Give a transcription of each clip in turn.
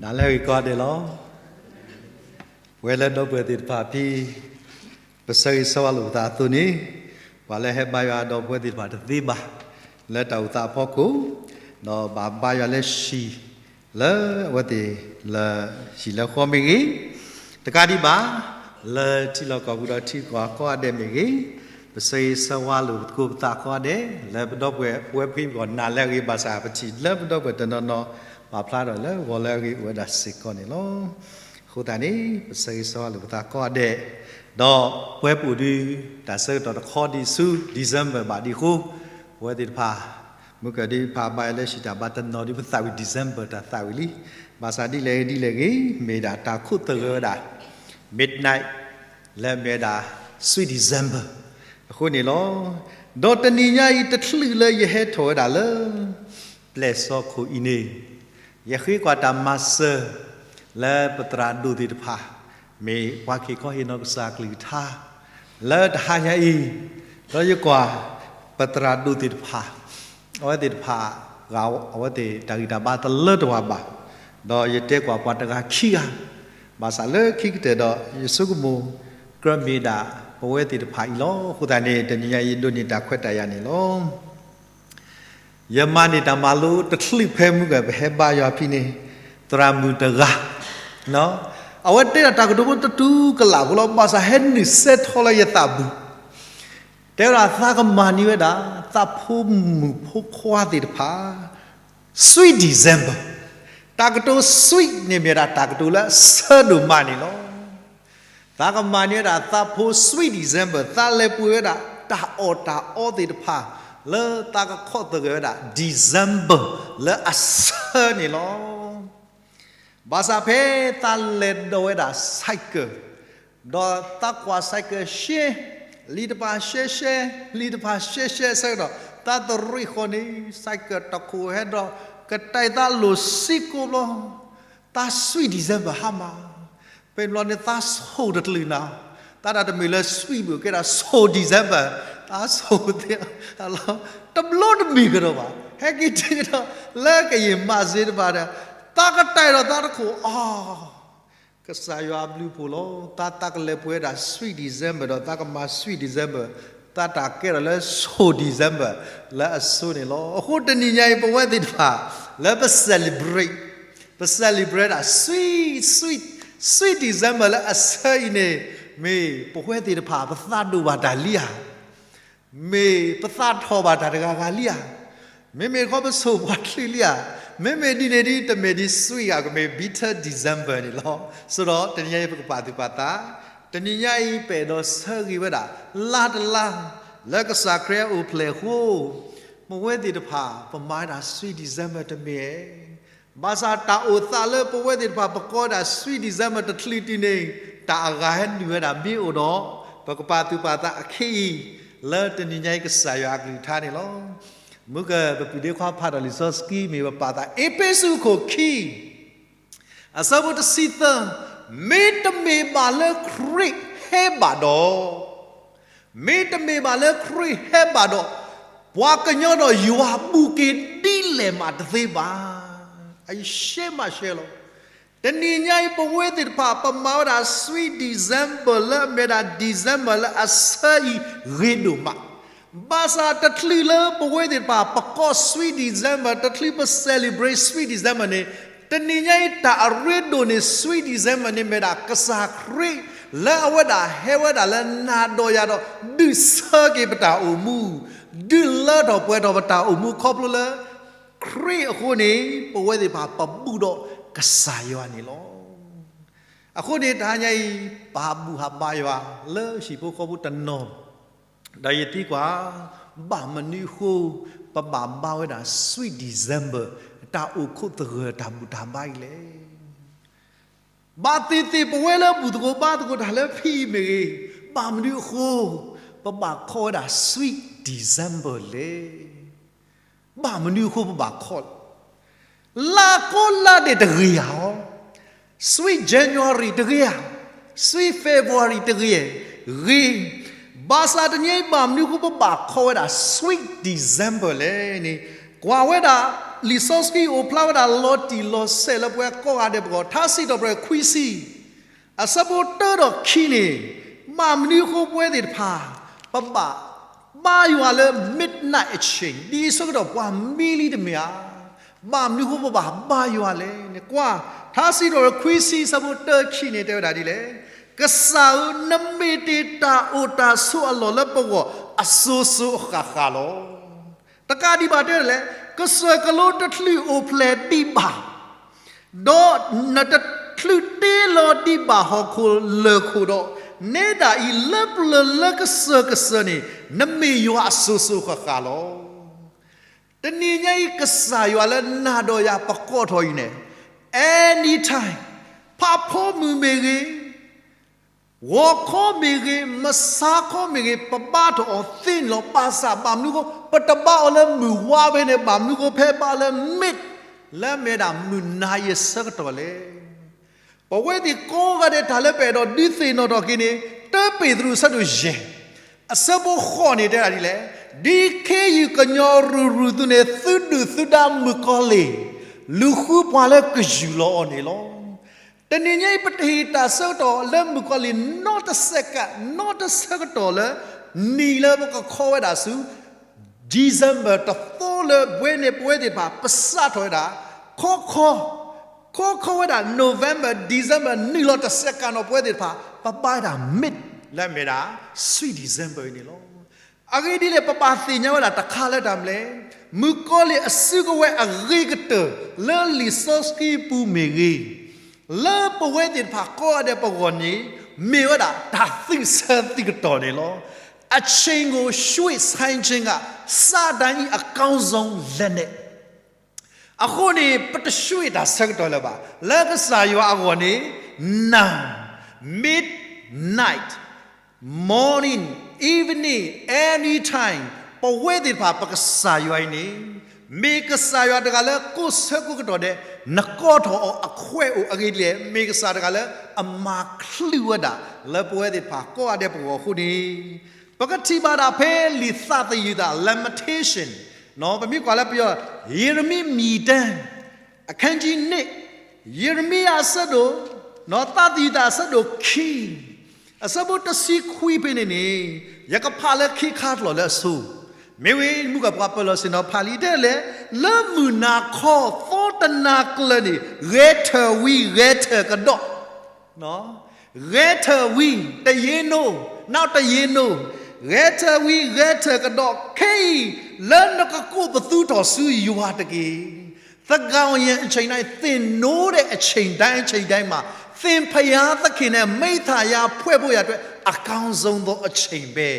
နၤလၢအဂ့ၤကိးဂၤဒဲးလီၤ. ပဝဲလၢဒီပုၢ်ဝဲၢ်သ့ၣ်တဖၣ်ဖဲ ပဆၢဂ့ၤဆၢဝါလိာ်ပသးအသိးန့ၣ်, ပှၤလၢဟဲဘါယွၤဒီပုၢ်ဝဲၢ်သ့ၣ်တဖၣ်တသ့ဘၣ်, လၢတၢ်အိၣ်သးအဖီခိၣ်, ဒီးဘၣ်ဘါယွၤလၢဟံၣ် လၢအဝဲသ့ၣ်လၢ ဟံၣ်လၢဃီမ့ၢ်ဂ့ၤ, တကးဒံးဘၣ် လၢထံလီၢ်ကီၢ်ပူၤဒီးထံကီၢ်ကိးဂၤဒဲးမ့ၢ်ဂ့ၤ, ပဆၢဂ့ၤဆၢဝါလိာ်ပသကိးပသးကိးဂၤဒဲး, လၢပဒီပုၢ်ဝဲၢ်ပဝဲဖဲပဂီၢ်နၤလၢအဂ့ၤဘၣ်ဆၣ် ပထံၣ်လၢပဒီပုၢ်ဝဲၢ်တနီၤနီၤ ပာ်ဖျါထီၣ်လၢဂီၤလၢအဂ့ၤအိၣ်ဝဲဒၣ်စ့ၢ်ကီးန့ၣ်လီၤ. အဃိသတးန့ၣ် ပဆၢဂ့ၤဆၢဝါလိာ်ပသးကိးဂၤဒဲး, ဒီးပဝဲပအိၣ်ဒံး တၢ်ဆၢကတီၢ်တခီဒံးဆူ December ဘၣ်ဒံးအဃိ, ပဝဲသ့ၣ်တဖၣ် မုၢ်ကၢၢ်ဒံးဖးဘါယွၤလၢဟံၣ်တၢ်ဘါတနီၤဒံး ပသးဝံၣ် December တၢ်သးဝံၣ်လံ. ဘၣ်ဆၣ်ဒ်လဲၣ်ဂ့ၤဒ်လဲၣ်ဂ့ၤ မ့ၢ်ဒၣ်တၢ်ခိးသဂၢၢ်ဝဲဒၣ် midnight လၢအမ့ၢ်ဝဲဒၣ် Sweet December အဃိန့ၣ်လီၤ. ဒီးတနံၤညါအံၤတချုးလၢယဟဲထီၣ်ဝဲဒၣ်လၢ ပျဲၢ်စီၤခိၣ်အံၤန့ၣ်, ယဃ့ကွၢ်တၢ်မၤစၢၤ လၢပသရၣ်ဒိၣ်သ့ၣ်တဖၣ် မ့ၢ်ပှၤက့ၤခီဟ့ၣ်နီၤကစၢ်အကလုၢ်ကထါ လၢတဟါညါအံၤ, ဒီးယကွၢ် ပသရၣ်ဒိၣ်သ့ၣ်တဖၣ် အဝဲသ့ၣ်တဖၣ် အဝဲသ့ၣ်တၢ်ဂံၢ်တၢ်ဘါတလၢတဝၢ်ဘၣ်, ဒီးယတဲကွၢ်ပှၤတဂၤခံဂၤ, ဘၣ်ဆၣ်လၢခံကတၢၢ်ဒီး ယဆိကမိၣ် ကြၢးမ့ၢ်ဒၣ်ပဝဲသ့ၣ်တဖၣ်အံၤလီၤ. အဃိသတးန့ၣ် တနံၤညါအံၤဒိးန့ၢ်တၢ်ခွဲးတၢ်ယာ်န့ၣ်လီၤ. ယမၤန့ၢ်တၢ်မၤလိတချုးဖဲမုၢ်ကၢၢ်ပဟဲဘါယွၤဖဲန့ၣ်, သရၣ်မုၣ်တဂၤ, အဝဲတဲဒၣ်တၢ်ကတိၤဖိတတူၢ်ကလာ်ဖိလီၤ, ဘၣ်ဆၣ်ဟဲနုာ်စဲထီလၢယသးပူၤ, တဲဝဲဒၣ်သးကမၤန့ၢ်ဝဲဒၣ် သးဖိမုၣ်ဖိခွါသ့ၣ်တဖၣ် Sweet December, တၢ်ကတိၤ sweet န့ၣ်မ့ၢ်ဒၣ်တၢ်ကတိၤလၢအဆၢဒိၣ်မးန့ၣ်လီၤ. သးကမၤန့ၢ်ဝဲဒၣ် သးဖိ Sweet December, သးလဲၤပှ့ၤဝဲဒၣ် တၢ်အီၣ်တၢ်အီသ့ၣ်တဖၣ် လၢသးကခိးသဂၢၢ်ဝဲဒၣ် December လၢအဆၢန့ၣ်လီၤ. ဘၣ်ဆၣ်ဖဲသးလဲၤဒိးဝဲဒၣ် cycle, ဒီးသးကွၢ် cycle ရှဲ, လံာ်တဖၣ်ရှဲရှဲ, လံာ်တဖၣ်ရှဲရှဲအဆၢကတီၢ်, သးတရံးဃီန့ၣ် cycle တခိၣ်ဟဲဒီး ကတဲာ်သးလိာ်စ့ကိးဘျီ, သး Sweet December ဟါမး, ဖဲန့ၣ်ဘျီန့ၣ် သးဆိၣ်တချုးနၤ, သးဒၣ်တမ့ၢ်လၢ sweet ဘၣ် ကဲဒၣ်ဆိၣ် December, သးဆိၣ်သ့, တဘျီတမ့ၢ်ကဒီးဘၣ်, ဟဲက့ၤတုၤကဒီး လၢကယံာ်မးစ့တဖၣ်ဒီး, သးကတဲာ်ဒီးသးတခိၣ်အီၤ ကစၢ်ယွၤအဘျုးအဖှိၣ်လီၤ. သး သးကလဲၤပှ့ၤဝဲဒၣ် Sweet December ဒီးသးကမၤ Sweet December, သးတၢ်ကဲထီၣ်လၢဆိၣ် December လၢအဆိန့ၣ်လီၤ. အဃိတနံၤညါအံၤ ပဝဲသ့ၣ်တဖၣ် လၢပ celebrate, ပ celebrate ဒၣ် Sweet, Sweet, Sweet December လၢအဆၢအံၤန့ၣ်, မ့ၢ်ပဝဲသ့ၣ်တဖၣ် ပသးဒိၣ်ဘၣ်တၢ်လံဧါ, မ့ၢ်ပသးထီၣ်ဘၣ်တၢ်တဂၤဂၤလံဧါ, မ့မ့ၢ်တခီပဆိၣ်ပှၤချုးလံဧါ, မ့မ့ၢ်ဒ်န့ၣ်ဒ် တမ့ၢ်ဒ် sweet ဧါ, ကမ့ၢ် bitter December န့ၣ်လီၤ. ဆိုတော့ တနံၤညါအံၤ ပကပာ်သူၣ်ပာ်သး, တနံၤညါအံၤ ပအဲၣ်ဒိးဆၢဂ့ၤဝဲဒၣ် လါတလါ လၢကစၢ်ခရံာ်အအိၣ်ဖျဲၣ်အဃိ, ပဝဲသ့ၣ်တဖၣ် ပမၤဝဲဒၣ် Sweet December တမ့ၢ်ဧါ. ဘၣ်ဆၣ်တၢ်အိၣ်သးလၢပဝဲသ့ၣ်တဖၣ် ပကိးဝဲဒၣ် Sweet December တချုးတုၤန့ၣ်, တၢ်အဂၤဟဲနုာ်ဝဲဒၣ်မ့ၢ်အိၣ်ဒီး, ပကပာ်သူၣ်ပာ်သးအခံအံၤ, လၢတနံၤညါအံၤကစၢ်ယွၤအကလုၢ်ကထါန့ၣ်လီၤ. မုၢ်ကၢၢ်ပပုၢ်ဒ့ခွါဖးထီၣ်လံာ်စီဆှံမ့ၢ်ပပာ်သး အ့းဖ့းစူးခိၣ်ခံ အဆၢဖိတဆံသၢ, မ့တမ့ၢ်ဘၣ်လၢခရံာ်ဟဲဘၣ်ဒီး, မ့တမ့ၢ်ဘၣ်လၢခရံာ်ဟဲဘၣ်ဒီး, ပှၤကညီဒီးယွၤဘူးက့ၤဒ်လဲၣ်မးတသ့ဘၣ်. အယံၤရှဲမးရှဲလီၤ. တနံၤညါအံၤပဝဲသ့ၣ်တဖၣ် ပမၤဝဲဒၣ် Sweet December လၢအမ့ၢ်ဒၣ် December လၢအဆၢအံၤဂ့ၤဒိၣ်မး. ဘၣ်ဆၣ်တချုးလၢပဝဲသ့ၣ်တဖၣ် ပကိး Sweet December, တချုးပ celebrate Sweet December န့ၣ်, တနံၤညါအံၤတၢ်အရ့ဒိၣ်န့ၣ် Sweet December န့ၣ်မ့ၢ်ဒၣ်ကစၢ်ခရံာ် လၢအဝဲဒၣ်ဟဲဝဲဒၣ်လၢနၤဒီးယၤဒီး ဒုးဆၢက့ၤပတၢ်အိၣ်မူ, ဒုးလၢထီၣ်ပှဲၤထီၣ်ပတၢ်အိၣ်မူခီဖျိလၢ ခရံာ်အဃိန့ၣ် ပဝဲသ့ၣ်တဖၣ်ပဘူးဒီးကစၢ်ယွၤန့ၣ်လီၤ. အဃိန့ၣ် တဟါညါအံၤ ပာ်ဘူၣ်ဟးဘါယွၤလၢဟံၣ်ဖိဃီဖိတနီၤ, ဒီးယသံကွၢ်, ဘၣ်မနုၤအဃိ ပဘၣ်ဘါဝဲဒၣ် Sweet December တၢ်အိၣ်ခိးသဂၢၢ်တၢ်ဘူၣ်တၢ်ဘါအံၤလဲၣ်. ဘၣ်သ့ၣ်သ့ၣ် ပဝဲလၢဘူၣ်သကိးဘါသကိးတၢ်လၢဖံအံၤမ့ၢ်ဂ့ၤ, ဘၣ်မနုၤအဃိ ပဘၣ်ခီဝဲဒၣ် Sweet December လဲၣ်. ဘၣ်မနုၤအဃိပဘၣ်ခီလဲၣ်. လါကိးလါဒဲးတဂ့ၤဧါ, Sweet January တဂ့ၤဧါ, Sweet February တဂ့ၤဧါ, ဂ့ၤ. ဘၣ်ဆၣ်တနံၤအံၤ ဘၣ်မနုၤအဃိပဘၣ်ခီဝဲဒၣ် Sweet December လဲၣ်န့ၣ်, ကွၢ်ဝဲဒၣ် လံာ်စီဆှံအိၣ်ဖျါဝဲဒၣ်လီၤတံၢ်လီၤဆဲးလၢပဝဲကိးဂၤဒဲးပဂီၢ်, ထါစံးထီၣ်ပတြၢၤခွံဆံ အဆၢဖိတၢဒီးခံန့ၣ်, ဘၣ်မနုၤအဃိပဝဲသ့ၣ်တဖၣ် ပဘၣ်ဘါယွၤလၢ midnight အချိန်, ဒ်အံၤဆၢကတီၢ်ပှၤမံလံတမ့ၢ်ဧါ. ဘၣ်မနုၤအဃိပဘၣ်ဘါယွၤလဲၣ်န့ၣ် ကွၢ် ထါစံးထီၣ်ပတြၢၤခွံဆံ အဆၢဖိတၢခံန့ၣ် တဲဝဲဒၣ်ဒ်လဲၣ်, ကစၢ်ဧၢ, နမ့ၢ်တ့ၢ်တၢ်အိၣ်တၢ်ဆိးအလီၢ်လၢပဂီၢ် အစိၤစိၤအဃၣ်ဃၣ်လီၤ. တကးဒံးဘၣ်တဲဒ်လဲၣ်, ကစၢၢ်ကလိတချုးအိၣ်ဖျဲၣ်ဒံးဘၣ်, ဒီးနတချုးတ့လီၤဒံးဘၣ်ဟီၣ်ခိၣ်လၢၢ်ခိၣ်ဒီး, နဲဒၣ်အံၤလၢပျၢၤလၢကစၢၢ်ကစၢၢ်န့ၣ် နမ့ၢ်ယွၤအစိၤစိၤဃၣ်ဃၣ်လီၤ. တနံၤညါအံၤ ကစၢ်ယွၤလၢနၤဒီးယၤပကိးထီၣ်အံၤန့ၣ်, anytime, ဖးဖီမုၢ်မ့ၢ်ဂ့ၤ, ဂီၤခီမ့ၢ်ဂ့ၤ, မုၢ်ဆါခီမ့ၢ်ဂ့ၤ, ပဘါထီၣ်အီၤသ့န့ၣ်လီၤ. ဘၣ်ဆၣ်ဘၣ်မနုၤအဃိ ပတဘါအီၤလၢမုၢ်ဝါဖဲန့ၣ်, ဘၣ်မနုၤအဃိဖဲဘါလၢ mid, လၢမ့ၢ်ဒၣ်မုၢ်နၤအံၤအဆၢကတီၢ်လဲၣ်. ပဝဲသ့ၣ်ကိးဂၤဒဲးတၢ်လၢပအဲၣ်ဒိးဒုးသ့ၣ်နီၣ်ထီၣ်က့ၤန့ၣ်, တၢပ့းတရူးအဆၢဒိၣ်ယဲၢ်, အဆၢဖိဃိးန့ၣ်တဲဒၣ်ဒ်လဲၣ်, ဒ်ခ့ယုၢ်ကညီရူၤရူၤသုန့ၣ် သုဒုၣ်သုဒါမုၣ်ကီၤလံၢ် လူၤဃုပှၤလၢကယူၢ်လီၤအီၤန့ၣ်လီၤ. တနံၤညါအံၤ ပတဟ့ၣ်တၢ်ဆၢကတီၢ်လၢမုၣ်ကီၤလံၢ်နီတစဲးကး နီတဆၢကတီၢ်လၢ နံၣ်လၢပကခီဝဲဒၣ်ဆူ December တသီလၢ ပဝဲန့ၣ်ပဝဲသ့ၣ်တဖၣ် ပစးထီၣ်ဝဲဒၣ် ခီခီ ခီခီဝဲဒၣ် November December နုာ်လီၤတစဲးကးနီၤ ပဝဲသ့ၣ်တဖၣ် ပဘါဝဲဒၣ် mid လၢအမ့ၢ်ဒၣ် sweet December အံၤန့ၣ်လီၤ. အဂ့ၢ်ဒ်လဲၣ် ပဘၣ်သ့ၣ်ညါဝဲဒၣ်တခါလၢတၢ်မနုၤလဲၣ်, မုၣ်ကီၤလံၢ်အစုကဝဲၤအဂ့ၤကတၢၢ် လၢလံာ်စီဆှံပူၤမ့ၢ်ဂ့ၤ, လၢပဝဲသ့ၣ်တဖၣ်ကိးဂၤဒဲးပဂီၢ်န့ၣ် မ့ၢ်ဝဲဒၣ်တၢ်သုးဆၢသုးကတီၢ်န့ၣ်လီၤ. အချိန်ကို ရွှေ့ဆိုင်းခြင်းက စာတန်၏ အကောင်းဆုံးလက်နက် အဃိန့ၣ် ပတရွှေ့တၢ်ဆၢကတီၢ်လၢၤဘၣ်. လၢကစၢ်ယွၤအဂီၢ်န့ၣ် နၤ, midnight, morning, evening, anytime, ပဝဲသ့ၣ်တဖၣ် ပကစၢ်ယွၤအံၤန့ၣ် မ့ၢ်ကစၢ်ယွၤတဂၤလၢကိးဆၢကိးကတီၢ်ဒဲး နကိးထီၣ်အီၤအခွဲးအိၣ်အဂ့ၢ်ဒ်လဲၣ်, မ့ၢ်ကစၢ်တဂၤလၢအမၤချုးဝဲဒၣ် လၢပဝဲသ့ၣ်တဖၣ်ကိးဂၤဒဲးပဂီၢ်အဃိန့ၣ် ပကထံၣ်ဘၣ်ဒၣ်ဖဲလံာ်သးသယုၢ်သး Lamentation, ပမ့ၢ်ကွၢ်လၢပယီၤ ယံးရမံယၤ အခန်းကြီးနှစ်, ယံးရမံယၤအဆၢဒိၣ်, သးသယုၢ်သးအဆၢဒိၣ်ခံ, အဆၢဖိတဆံခွံဖဲန့ၣ်န့ၣ် ယကဖးလၢခံခါတလီၢ်လၢအဆိ, မ့ၢ်ဝံၤ မုၢ်ကပှၤပၢၤလီၢ်ဆ့ၣ်နီၤဖးလံ တဲလဲၣ်, လၢမုၢ်နၤခီသီတနၤကျၢၤန့ၣ် ဂဲၤထၢၣ်ဝံၤ ဂဲၤထၢၣ်ကဒီး ဂဲၤထၢၣ်ဝံၤ တယ့နိ, နောက်တယ့နိ, ဂဲၤထၢၣ်ဝံၤ ဂဲၤထၢၣ်ကဒီး ခဲအံၤ လၢနကကိးပသူထီၣ်ဆူယွၤတက့ၢ်. သန်းခေါင်ယံအချိန်တိုင်း, သင်နိုးတဲ့အချိန်တိုင်း, အချိန်တိုင်းမှာ သင်ဘုရားသခင်နဲ့ မိဿဟာယ ဖွဲ့ဖို့ရာအတွက် အကောင်းဆုံးသောအချိန်ပဲ.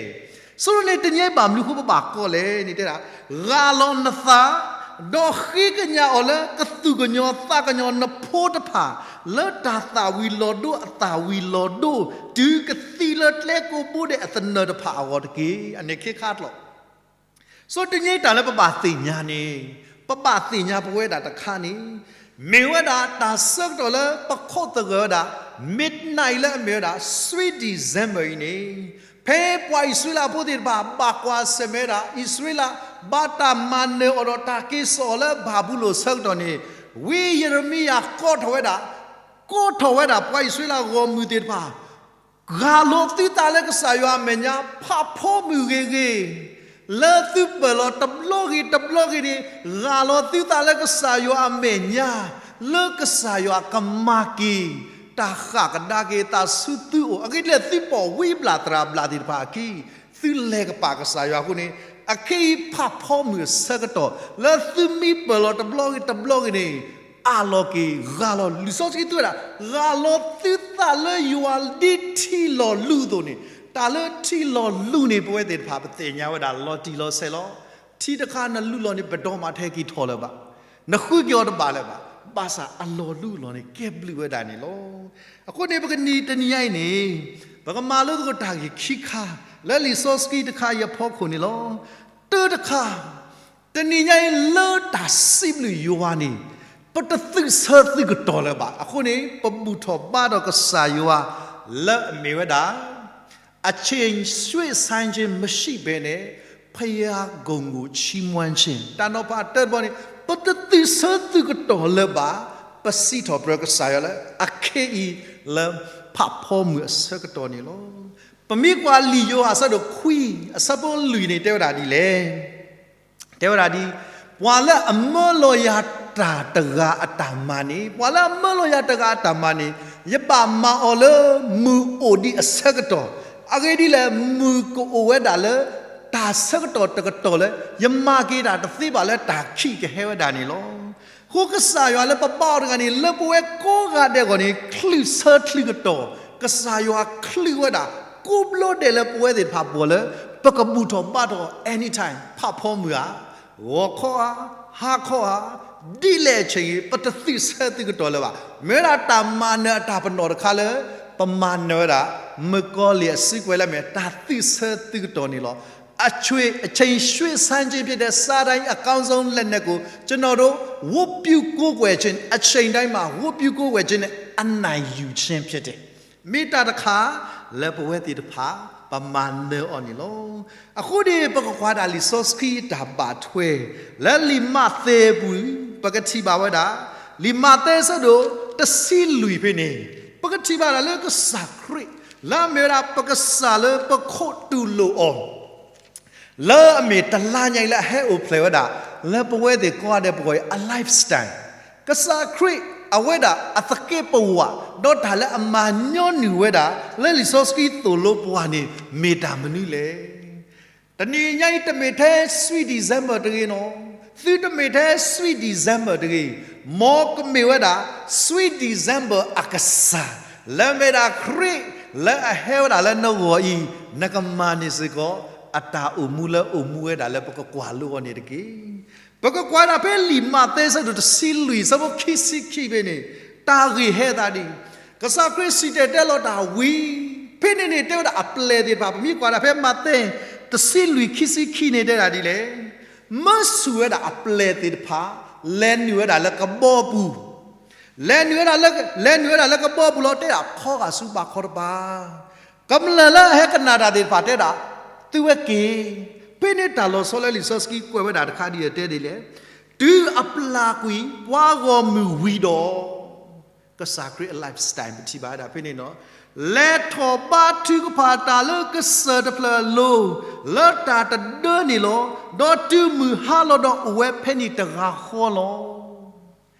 ဆိန့ၣ် တနံၤအံၤဘၣ်မနုၤအဃိပဘၣ်ကိးလဲၣ်န့ၣ်တဲဒၣ်, ဂၢ်လီၤနသး, ဒီးဃ့ကညးအီၤလၢကသူၣ်ကညီၤသးကညီၤနဖိတဖၣ်, လၢတၢ်သၣ်ဝံၤလီၤဒိၣ်အသၣ်ဝံၤလီၤဒိၣ်, တုၤကသံလၢကျဲကိးဘိဒဲးအသနၢၣ်တဖၣ်အဂီၢ်တက့ၢ်. အန့ၣ်ခံခါတလီၢ် ဆိတနံၤအံၤတၢ်လၢပဘၣ်သ့ၣ်ညါန့ၣ်, ပဘၣ်သ့ၣ်ညါပဝဲဒၣ်တခါန့ၣ်, မ့ၢ်ဝဲဒၣ်တၢ်ဆၢကတီၢ်လၢပခိးသဂၢၢ်ဝဲဒၣ် midnight လၢအမ့ၢ်ဝဲဒၣ် sweet December အံၤန့ၣ်, ဖဲပှၤအံၣ်စရ့လးဖိသ့ၣ်တဖၣ် ဘၣ်ကွၢ်ဆၢၣ်မဲာ်ဝဲဒၣ် အံၣ်စရ့လး ဘၣ်တၢ်မၤနၢၤအီၤဒီးတၢ်က့ၤစိာ်အီၤလၢဘၤဘူလိၣ်ဆၢကတီၢ်န့ၣ်, ဝံယံးရမံယၤကိးထီၣ်ဝဲဒၣ်, ကိးထီၣ်ဝဲဒၣ်ပှၤအံၣ်စရ့လးဂီၢ်မုၢ်သ့ၣ်တဖၣ် ဂၢ်လီၤသုသးလၢကစၢ်ယွၤအမဲာ်ညါ, ဖးဖီမုၢ်ဂ့ၤဂ့ၤ, လၢသုပၢၢ်လီၤတဘျီဂ့ၤတဘျီဂ့ၤန့ၣ်, ဂၢ်လီၤသုသးလၢကစၢ်ယွၤအမဲာ်ညါ, လၢကစၢ်ယွၤကမၤက့ၤ တၢ်ဃၣ်ကဒါက့ၤအသးဆူသုအိၣ်, အဂ့ၢ်ဒ်လဲၣ် သုပိာ်ဝံဘျၣ်သရၣ်ဘျၣ်သ့ၣ်တဖၣ်အခံ, သုလဲၤကပာ်ကစၢ်ယွၤအဃိန့ၣ်, အခဲအံၤဖးဖီမုၢ်အဆၢကတီၢ် လၢသုမံပၢၢ်လီၤတဘျီဂ့ၤတဘျီဂ့ၤန့ၣ်, အးလီၤက့ၤ ဂၢ်လီၤ လံာ်စီဆှံတဲဝဲဒၣ်, ဂၢ်လီၤသုသးလၢယွၤဒ်ထံလီၤလူၤအသိးန့ၣ်, တၢ်လၢထံလီၤလူၤန့ၣ် ပဝဲသ့ၣ်တဖၣ် ပသ့ၣ်ညါဝဲဒၣ်လီၤတံၢ်လီၤဆဲးလီၤ. ထံတခါနလူၤလီၤန့ၣ် ပဒိးမၤထဲက့ၤထီၣ်လၢၤဘၣ်, နဃုက့ၤအီၤတဘၣ်လၢၤဘၣ်, ဘၣ်ဆၣ်အလီၤလူၤအလီၢ်န့ၣ် ကဲဘျုးဝဲဒၣ်န့ၣ်လီၤ. အဃိန့ၣ် ပကနံၤတနံၤညါအံၤန့ၣ်, ပကမၤလိသကိးတၢ်ဂ့ၢ်ခံခါ, လၢလံာ်စီဆှံတခါအံၤအဖီခိၣ်န့ၣ်လီၤ. တၢတခါ တနံၤညါအံၤလၢတၢ်စံးဘျုးယွၤန့ၣ်, ပတသုးဆၢသုးကတီၢ်လၢၤဘၣ်. အဃိန့ၣ် ပဘူၣ်ထီၣ်ဘါထီၣ်ကစၢ်ယွၤ လၢအမ့ၢ်ဝဲဒၣ် အချိန်ရွှေ့ဆိုင်းခြင်းမရှိဘဲနဲ့ ဘုရားကိုယ်ကိုချီးမွမ်းခြင်း တၢ်နီၤဖးတၢတဘီန့ၣ် ပတသုးဆၢသုးကတီၢ်လၢၤဘၣ်, ပစံးထီၣ်ပတြၢၤကစၢ်ယွၤလၢ အခ့အံၤလၢဖးဖီမုၢ်အဆၢကတီၢ်န့ၣ်လီၤ. ပမ့ၢ်ကွၢ်လံာ်ယိၤဟၣ်အဆၢဒိၣ်ခွံ အဆၢဖိလွံၢ်န့ၣ် တဲဝဲဒၣ်ဒ်လဲၣ်. တဲဝဲဒၣ်ဒ်, ပှၤလၢအမၢလီၤယၤတၢ်တဂၤအတၢ်မၤန့ၣ်, ပှၤလၢအမၢလီၤယၤတဂၤအတၢ်မၤန့ၣ်, ယဘၣ်မၤအီၤလၢမုၢ်အိၣ်ဒံးအဆၢကတီၢ်, အဂ့ၢ်ဒ်လဲၣ်, မုၢ်ကအိၣ်ဝဲဒၣ်လၢတၢ်ဆၢကတီၢ်တကတီၢ်လၢ ယမၤက့ၤတၢ်တသ့ဘၣ်လၢတၢ်ခံးကဟဲဝဲဒၣ်န့ၣ်လီၤ. အဃိကစၢ်ယွၤလၢပဘါအီၤတဂၤန့ၣ် လၢပဝဲကိးဂၤဒဲးအဂီၢ်န့ၣ် ချုးဆၢချုးကတီၢ်, ကစၢ်ယွၤချုးဝဲဒၣ် ကိးဘျီဒဲးလၢပဝဲသ့ၣ်တဖၣ်အဂီၢ်လၢ ပကဘူၣ်ထီၣ်ဘါထီၣ် anytime, ဖးဖီမုၢ်ဧါ, ဂီၤခီဧါ, ဟါခီဧါ, ဒ်လဲၣ်အဆၢအံၤ ပတသုးဆၢသုးကတီၢ်လၢၤဘၣ်. မ့ၢ်ဝဲဒၣ်တၢ်မၤနၢၤအတၢ်ပနီၣ်တခါလၢ ပမၤနၢၤဝဲဒၣ် မုၣ်ကီၤလံၢ်အစုကဝဲၤလၢအမ့ၢ်တၢ်သုးဆၢသုးကတီၢ်န့ၣ်လီၤ. အချိန်ရွှေ့ဆိုင်းခြင်းဖြစ်တယ်, စတန်အကောင်းဆုံးလက်နက်ကို ကျွန်တော်တို့ ဝတ်ပြုကိုးကွယ်ခြင်း, အချိန်တိုင်းမှာ ဝတ်ပြုကိုးကွယ်ခြင်းနဲ့ အနိုင်ယူခြင်းဖြစ်တယ်. မ့ၢ်တၢ်တခါလၢပဝဲသ့ၣ်တဖၣ် ပမၤနၢၤအီၤန့ၣ်လီၤ. အဃိန့ၣ် ပကကွၢ်ဒၣ်လံာ်စီဆှံအတၢ်ဘၣ်ထွဲ လၢလံာ်မးသဲအပူၤ ပကထံၣ်ဘၣ်ဝဲဒၣ် လံာ်မးသဲအဆၢဒိၣ်တဆံလွံၢ်ဖဲန့ၣ် ပကထံၣ်ဘၣ်ဒၣ်လၢကစၢ်ခရံာ် လၢအမ့ၢ်ဝဲဒၣ်ပကစၢ်လၢပခိးတူၢ်လိာ်အီၤ လၢအမ့ၢ်တလါညါအံၤလၢအဟဲအိၣ်ဖျဲၣ်ဝဲဒၣ် လၢပဝဲသ့ၣ်ကိးဂၤဒဲးပဂီၢ်အံၤ အ lifestyle, ကစၢ်ခရံာ်အဝဲဒၣ်အသကဲးပဝး ဒီးတၢ်လၢအမၤညီနုၢ်ဝဲဒၣ် လၢလံာ်စီဆှံသိၣ်လိပှၤန့ၣ် မ့ၢ်တၢ်မနုၤလဲၣ်. တနံၤညါအံၤတမ့ၢ်ထဲ Sweet December တဂ့ၤနီၤ, သုတမ့ၢ်ထဲ Sweet December တဂ့ၤ, မ်ကမ့ၢ်ဝဲဒၣ် Sweet December အကစၢ်, လၢမ့ၢ်ဒၣ်ခရံာ် လၢအဟဲဝဲဒၣ်လၢနဂီၢ်အံၤ နကမၤန့ၢ်စ့ၢ်ကီး အတၢ်အိၣ်မူလၢအိၣ်မူဝဲဒၣ်လၢပကကွၢ်လိအီၤန့ၣ်တက့ၢ်. ပကကွၢ်ဒၣ်ဖဲလံာ်မးသဲအဆၢဒိၣ်တဆံလွံၢ် အဆၢဖိခံဆံခံဖဲန့ၣ် တၢ်ဂ့ၢ်ဟဲသးဒ်အံၤ, ကစၢ်ခရံာ်စံၣ်တဲၤတဲလီၤတၢ်ဝံၤ ဖဲန့ၣ်န့ၣ် တဲဝဲဒၣ်အပျဲၢ်သ့ၣ်တဖၣ် ပမ့ၢ်ကွၢ်ဒၣ်ဖဲမးသဲ တဆံလွံၢ်ခံဆံခံန့ၣ် တဲဒၣ်ဒ်လဲၣ်, မၢဆူၣ်ဝဲဒၣ်အပျဲၢ်သ့ၣ်တဖၣ် လဲၤနုာ်ဝဲဒၣ်လၢကဘီပူၤ လဲၤနုာ်ဝဲဒၣ်လၢ လဲၤနုာ်ဝဲဒၣ်လၢကဘီပူၤလီၤ တဲဒၣ်ခီဂာ်ဆူဘးခီတပၤ, ကမျၢၢ်လၢအဟဲကနၣ်တၢ်သ့ၣ်တဖၣ်တဲဒၣ် သုဝဲက့ၤ, ဖဲန့ၣ်တၢ်လီၤဆီလၢလံာ်စီဆှံကွဲးဝဲဒၣ်တခါဒ်အံၤတဲဒ်လဲၣ်, တုၤအပျၢ်ကွံာ်ပှၤဂီၢ်မုၢ်ဝံၤဒီး ကစၢ်ခရံာ်အ lifestyle ပထံၣ်ဘၣ်ဝဲဒၣ်ဖဲန့ၣ်နီၤ, လဲၤထီၣ်ဘါထုကဖၣ်တၢ်လၢကစၢၢ်တဖျၢၣ်အလိၤ လၢတၢ်တဒၢန့ၣ်လီၤ. ဒီးတုၤမုၢ်ဟါလီၤဒီးအိၣ်ဝဲဖဲန့ၣ်တဂၤဃီလီၤ.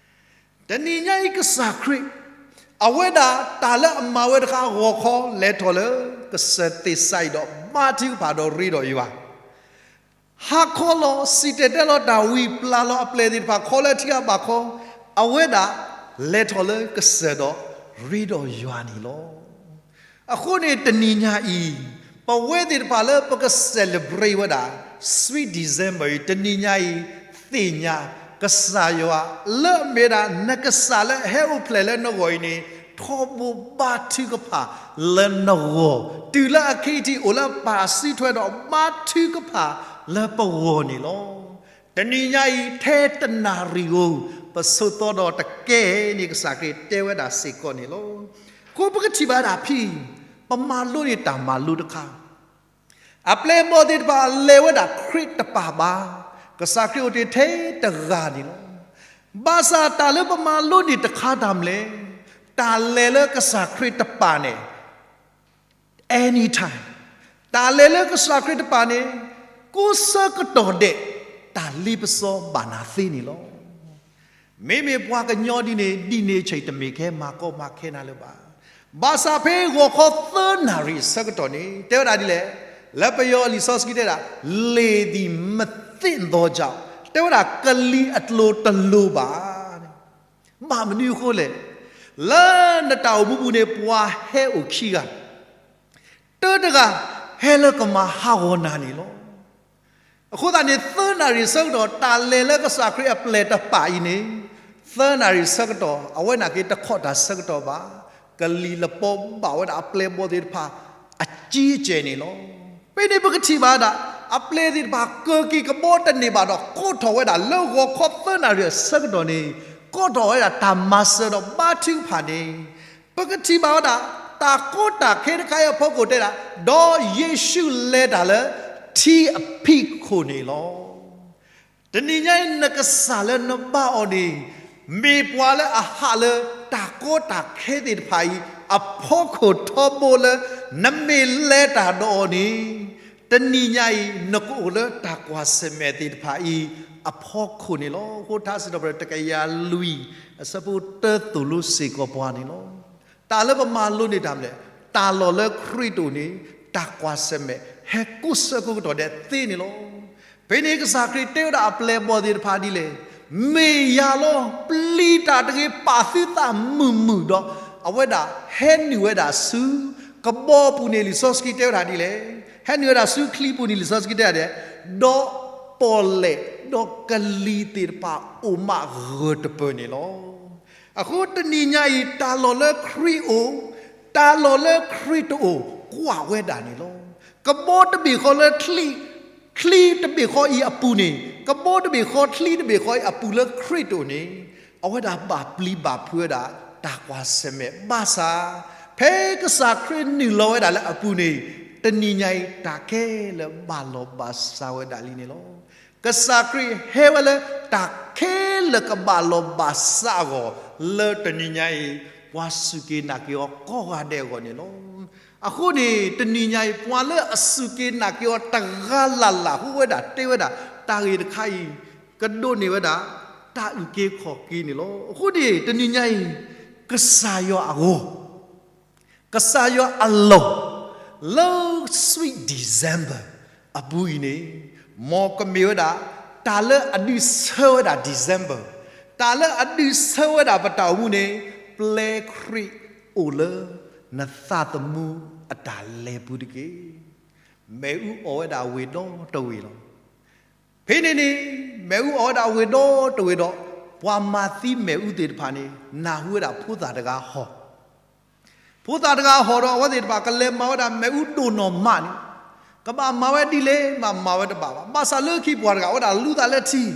တနံၤညါအံၤကစၢ်ခရံာ် အဝဲဒၣ်တၢ်လၢအမၤဝဲတခါ ဂီၤခီလဲၤထီၣ်လၢကစၢၢ်သ့ၣ်စးအံၤဒီး ဘါထုကဖၣ်ဒီးရ့ဒီးယွၤ ဟါခီလီၤ စံၣ်တဲၤတဲလီၤတၢ်ဝံၤ ပျၢ်လီၤအပျဲၢ်သ့ၣ်တဖၣ် ခီလၢထံဂၤဘးခီ, အဝဲဒၣ်လဲၤထီၣ်လၢကစၢၢ်ဒီးရ့ဒီးယွၤန့ၣ်လီၤ. အဃိန့ၣ်တနံၤညါအံၤ ပဝဲသ့ၣ်တဖၣ်လၢပက celebrate ဝဲဒၣ် Sweet December အံၤ တနံၤညါအံၤ သ့ၣ်ညါ ကစၢ်ယွၤလၢအမ့ၢ်ဝဲဒၣ် နကစၢ်လၢအဟဲအိၣ်ဖျဲၣ်လၢနဂီၢ်အံၤန့ၣ် ထီဘိဘါထုကဖၣ်လၢနဂီၢ်, တုၤလၢအခဲအံၤထံးအိၣ်လၢပၢ်စုထွဲဒီး ဘါထုကဖၣ်လၢပဂီၢ်န့ၣ်လီၤ. တနံၤညါအံၤ ထဲတနၣ်ရံၣ်ဧိၤ ပဆိးသီဒီးတကဲန့ၣ် ကစၢ်ခရံာ်တဲဝဲဒၣ်စ့ၢ်ကီးန့ၣ်လီၤ. အဃိပကထံၣ်ဘၣ်ဒၣ်ဖဲ ပမၤလိန့ၢ်တၢ်မၤလိတခါ အပျဲၢ်အဘီၣ်သ့ၣ်တဖၣ်လဲၤဝဲဒၣ်ခရံာ်တပာ်ဘၣ်, ကစၢ်ခရံာ်အိၣ်တ့ၢ်ထဲတဂၤန့ၣ်လီၤ. ဘၣ်ဆၣ်တၢ်လၢပမၤလိန့ၢ်တခါတၢ်မနုၤလဲၣ်, တၢ်လဲၤလၢကစၢ်ခရံာ်တပာ်န့ၣ် anytime, တၢ်လဲၤလၢကစၢ်ခရံာ်တပာ်န့ၣ် ကိးဆၢကတီၢ်ဒဲး တၢ်လ့ပစီဘၣ်နၤသ့န့ၣ်လီၤ. မ့မ့ၢ်ပှၤကညီဒ်န့ၣ် ဒ်န့ၣ်အဆၢတမ့ၢ်ကဲ မၤကီမၤခဲနၤလၢၤဘၣ်. ဘၣ်ဆၣ်ဖဲဂီၤခီသၢနၣ်ရံၣ်အဆၢကတီၢ်န့ၣ် တဲဝဲဒၣ်ဒ်လဲၣ်, လၢပယီၤအလံာ်စီဆှံတဲဒၣ် လေသည်မသင့်သောကြောင့် တဲဝဲဒၣ်ကလံၤအကျိၤတလိၤဘၣ် ဘၣ်မနုၤအဃိလဲၣ်, လၢနတၢ်အိၣ်မူပူၤန့ၣ် ပှၤဟဲအိၣ်ခံဂၤ, တၢတဂၤဟဲလၢကမၤဟးဂီၤနၤန့ၣ်လီၤ. အဃိသတးန့ၣ် သၢနၣ်ရံၣ်ဆၢကတီၢ် တၢ်လဲၤလၢကစၢ်ခရံာ်အပျဲၢ်တပာ်အံၤန့ၣ်, သၢနၣ်ရံၣ်ဆၢကတီၢ် အဝဲနာ်က့တခီၣ်တၢ်ဆၢကတီၢ်ဘၣ်, ကလံၤလပီဘၣ်ဝဲဒၣ်အပျဲၢ်အဘီၣ်သ့ၣ်တဖၣ် အကံအကဲန့ၣ်လီၤ. ဖဲန့ၣ်ပကထံၣ်ဘၣ်ဒၣ် အပျဲၢ်သ့ၣ်တဖၣ် ကၢၤက့ၤကဘီတန့ၢ်ဘၣ်ဒီး ကိးထီၣ်ဝဲဒၣ်လၢဂီၤခီသၢနၣ်ရံၣ်အဆၢကတီၢ်န့ၣ်, ကိးထီၣ်ဝဲဒၣ်တၢ်မၤစၢၤဒီးဘါထုကဖၣ်န့ၣ်, ပကထံၣ်ဘၣ်ဝဲဒၣ် တၢ်ကီတၢ်ခဲတခါအံၤအဖီခိၣ်တဲဒၣ်, ဒီးယ့ၣ်ၡူးလဲၤတၢ်လၢ ထံအဖံးခိၣ်န့ၣ်လီၤ. တနံၤညါအံၤ နကစၢ်လၢနဘါအီၤန့ၣ် မ့ၢ်ပှၤလၢအဟးလၢတၢ်ကီတၢ်ခဲသ့ၣ်တဖၣ်အံၤ အဖီခိၣ်ထီဘိလၢ နမ့ၢ်လဲၤတၢ်ဒီးအီၤန့ၣ် တနံၤညါအံၤ နကအိၣ်လၢတၢ်ကွၢ်ဆၢၣ်မဲာ်သ့ၣ်တဖၣ်အံၤ အဖီခိၣ်န့ၣ်လီၤ. အဃိထါစံးထီၣ်ပတြၢၤ တကယၤလွံၢ် အဆၢဖိတၢ သိၣ်လိစ့ၢ်ကီးပှၤန့ၣ်လီၤ. တၢ်လၢပမၤလိန့ၢ်တၢ်မနုၤလဲၣ်, တၢ်လီၢ်လၢခရံာ်တအိၣ်န့ၣ် တၢ်ကွၢ်ဆၢၣ်မဲာ် ဟဲကိးဆၢကိးကတီၢ်ဒဲးသ့န့ၣ်လီၤ. ဖဲန့ၣ်ကစၢ်ခရံာ်တဲဝဲဒၣ်အပျဲၢ်အဘီၣ်သ့ၣ်တဖၣ်ဒ်လဲၣ်, မ့ၢ်ယၤလီၤ, ပျံၤတၢ်တဂ့ၤ, ပာ်သုသးမုာ်မုာ်ဒီး အဝဲဒၣ်ဟဲနုာ်ဝဲဒၣ်ဆူ ကဘီပူၤန့ၣ် လံာ်စီဆှံတဲဝဲဒၣ်ဒ်လဲၣ်, ဟဲနုာ်ဝဲဒၣ်ဆူချံပူၤန့ၣ် လံာ်စီဆှံတဲဝဲဒၣ်ဒ်လဲၣ်, ဒီးပီၣ်လဲၣ် ဒီးကလံၤသ့ၣ်တဖၣ်အိၣ်မးဂၢၢ်တပၢၢ်န့ၣ်လီၤ. အဃိတနံၤညါအံၤ တၢ်လီၢ်လၢခရံာ်အိၣ်, တၢ်လီၢ်လၢခရံာ်တအိၣ် ကွၢ်ဝဲဒၣ်န့ၣ်လီၤ. ကဘီတဘ့ၣ်ဃီလၢချံ, ချံတဘ့ၣ်ဃီအံၤအပူၤန့ၣ်, ကဘီတဘ့ၣ်ဃီ ချံတဘ့ၣ်ဃီအံၤအပူၤလၢခရံာ်တအိၣ်န့ၣ်, အဝဲဒၣ်ဘၣ်ပျံၤဘၣ်ဖုးဝဲဒၣ် တၢ်ကွၢ်ဆၢၣ်မဲာ်ဘၣ်ဆၣ်, ဖဲကစၢ်ခရံာ်နုာ်လီၤဝဲဒၣ်လၢအပူၤန့ၣ်, တနံၤညါအံၤ တၢ်ခဲလၢာ်ဘၣ်လီၤဘၣ်စးဝဲဒၣ်လံန့ၣ်လီၤ. ကစၢ်ခရံာ်ဟဲဝဲလၢ တၢ်ခဲလၢာ်ကဘၣ်လီၤဘၣ်စးအဂီၢ်, လၢတနံၤညါအံၤ ပှၤစူၢ်က့ၤနာ်က့ၤအီၤကိးဂၤဒဲးအဂီၢ်န့ၣ်လီၤ. အဃိန့ၣ် တနံၤညါအံၤ ပှၤလၢအစူၢ်က့ၤနာ်က့ၤအီၤတဂၤလၢ်လၢ် ဃိဝဲဒၣ်တဲဝဲဒၣ် တၢ်ဂ့ၢ်တခါအံၤ ကဒိးန့ၢ်ဝဲဒၣ် တၢ်အုၣ်က့ၤခီၣ်က့ၤန့ၣ်လီၤ. အဃိန့ၣ် တနံၤညါအံၤ ကစၢ်ယွၤအဂီၢ် ကစၢ်ယွၤအလီၢ် လၢ sweet December အပူၤအံၤန့ၣ်, မ်ကမ့ၢ်ဝဲဒၣ် တၢ်လၢအဒုးဆၢဝဲဒၣ် December, တၢ်လၢအဒုးဆၢဝဲဒၣ်ပတၢ်အိၣ်မူန့ၣ်, ပျဲခရံာ်အိၣ်လၢ နသးသမူအတၢ်လဲၤပူၤတက့ၢ်. မ့ၣ်အူအီၣ်ဝဲဒၣ်ဝ့ၢ်ဒီတဝ့ၢ်လီၤ. ဖဲန့ၣ်န့ၣ် မ့ၣ်အူအီၣ်ဝဲဒၣ်ဝ့ၢ်ဒီတဝ့ၢ်ဒီး ပှၤမၤသံမ့ၣ်အူသ့ၣ်တဖၣ်န့ၣ် နၢ်ဟူဝဲဒၣ်ဖိသၣ်တဂၤဟီၣ်, ဖိသၣ်တဂၤဟီၣ်ဒီး အဝဲသ့ၣ်တဖၣ်ကလဲၤမၤဝဲဒၣ်မ့ၣ်အူဒိၣ်နီၢ်မးန့ၣ်, ကဘၣ်မၤဝဲဒ်လဲၣ်မး မၤဝဲတဘၣ်ဘၣ်. ဘၣ်ဆၣ်လၢခံပှၤတဂၤ အဝဲဒၣ်လူသးလၢထံ, ဒီး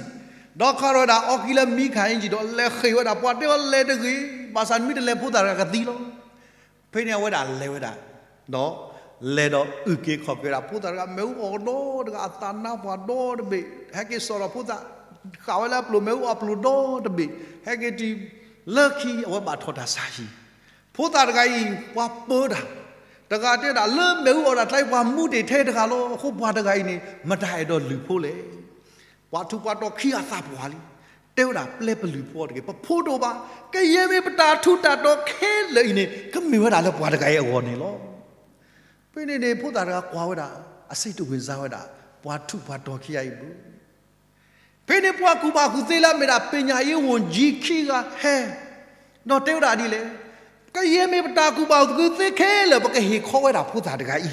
ခးထီၣ်ဝဲဒၣ်အီကံၤလၢမံခါအ့ကံၤဒီး လဲၤဃ့ၢ်ဝဲဒၣ် ပှၤတဲအီၤလဲၤတဂ့ၤ, ဘၣ်ဆၣ်မ့ၢ်တလဲၤဖိသၣ်တဂၤကသံလီၤ. ဖဲန့ၣ်အဝဲဒၣ်လဲၤဝဲဒၣ်, ဒီးလဲၤဒီးအုၣ်က့ၤခီၣ်က့ၤဝဲဒၣ် ဖိသၣ်တဂၤ မ့ၣ်အူအီၣ်ဒီတဂၤ အသးနါပှၢ်ဒီတဘ့ၣ်, ဟဲက့ၤစိာ်ဒီးဖိသၣ်, ဃၣ်ဝဲလၢအပျိာ် မ့ၣ်အူအီၣ်ပျိာ်ဒီတဘ့ၣ်, ဟဲက့ၤတုၤလၢခံ အဝဲဘၣ်ထီၣ်တၢ်ဆါဟံၣ်, ဖိသၣ်တဂၤအံၤ ပှၤပၢတၢ်, တဂၤတဲဒၣ် လၢမ့ၣ်အူအီၣ်ဒၣ်တၢ်အံၤ ပှၤမူတ့ၢ်ထဲတဂၤလီၤ. အဃိပှၤတဂၤအံၤန့ၣ် မတၤအဲၣ်ဒိးလုၢ်ဖိလဲၣ်. ပှၤထူးပှၤတီၤခံဂၤသးပှၢ်လံ, တဲဝဲဒၣ် ပျဲပလုၢ်ဖိအီၤတဂ့ၤ, ပဖိတအိၣ်ဘၣ်. ကယဲၢ်မ့ၢ်ပတၢ်ထူးတၢ်တီၤခဲလၢာ်အံၤန့ၣ် ကမ့ၢ်ဝဲဒၣ်လၢပှၤတဂၤအံၤအဂီၢ်န့ၣ်လီၤ. ဖဲန့ၣ်န့ၣ် ဖိသၣ်တဂၤကွၢ်ဝဲဒၣ်, အစိတ်တဝင်စားဝဲဒၣ် ပှၤထူးပှၤတီၤခံဂၤအံၤအပူၤ. ဖဲန့ၣ်ပှၤကူၣ်ဘၣ်ကူၣ်သ့လၢအမ့ၢ်ဒၣ် ပညာရေးဝန်ကြီး ခံဂၤဟဲ, ဒီးတဲဝဲဒၣ်ဒ်လဲၣ်, ကယဲၢ်မ့ၢ်ပတၢ်ကူၣ်ဘၣ်ကူၣ်သ့ခဲလၢာ် ပကဟ့ၣ်ခီဝဲဒၣ်ဖိသၣ်တဂၤအံၤ.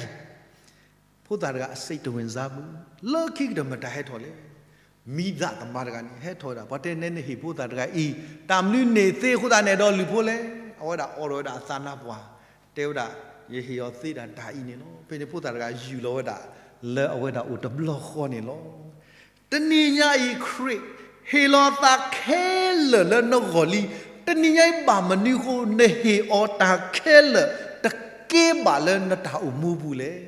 ဖိသၣ်တဂၤ အစိတ်တဝင်စားဘူး, လၢခံကတၢၢ်မတၤဟဲထီၣ်လဲၣ်. မံသးသမါတဂၤန့ၣ် ဟဲထီၣ်ဝဲဒၣ်, ပှၤတဲနဲနဟ့ၣ်ဖိသၣ်တဂၤအံၤ, တၢ်မနုၤန့ၢ်သ့အဃိသတး နအဲၣ်ဒိးလုၢ်ဖိလဲၣ်. အဝဲဒၣ်အိးထီၣ်ဝဲဒၣ်အသးနါပှၢ်, တဲဝဲဒၣ် ယဟ့ၣ်အီၤသ့ဒၣ်တၢ်အံၤန့ၣ်လီၤ. ဖဲန့ၣ်ဖိသၣ်တဂၤယူၢ်လီၤဝဲဒၣ် လၢအဝဲဒၣ်အိၣ်တဘျီဃီန့ၣ်လီၤ. တနံၤညါအံၤခရံာ် ဟ့ၣ်လီၤအသးခဲလၢာ်လၢနဂီၢ်လံ. တနံၤညါအံၤဘၣ်မနုၤအဃိ နဟ့ၣ်အီၤတၢ်ခဲလၢာ် တကဲဘၣ်လၢနတၢ်အိၣ်မူပူၤလဲၣ်.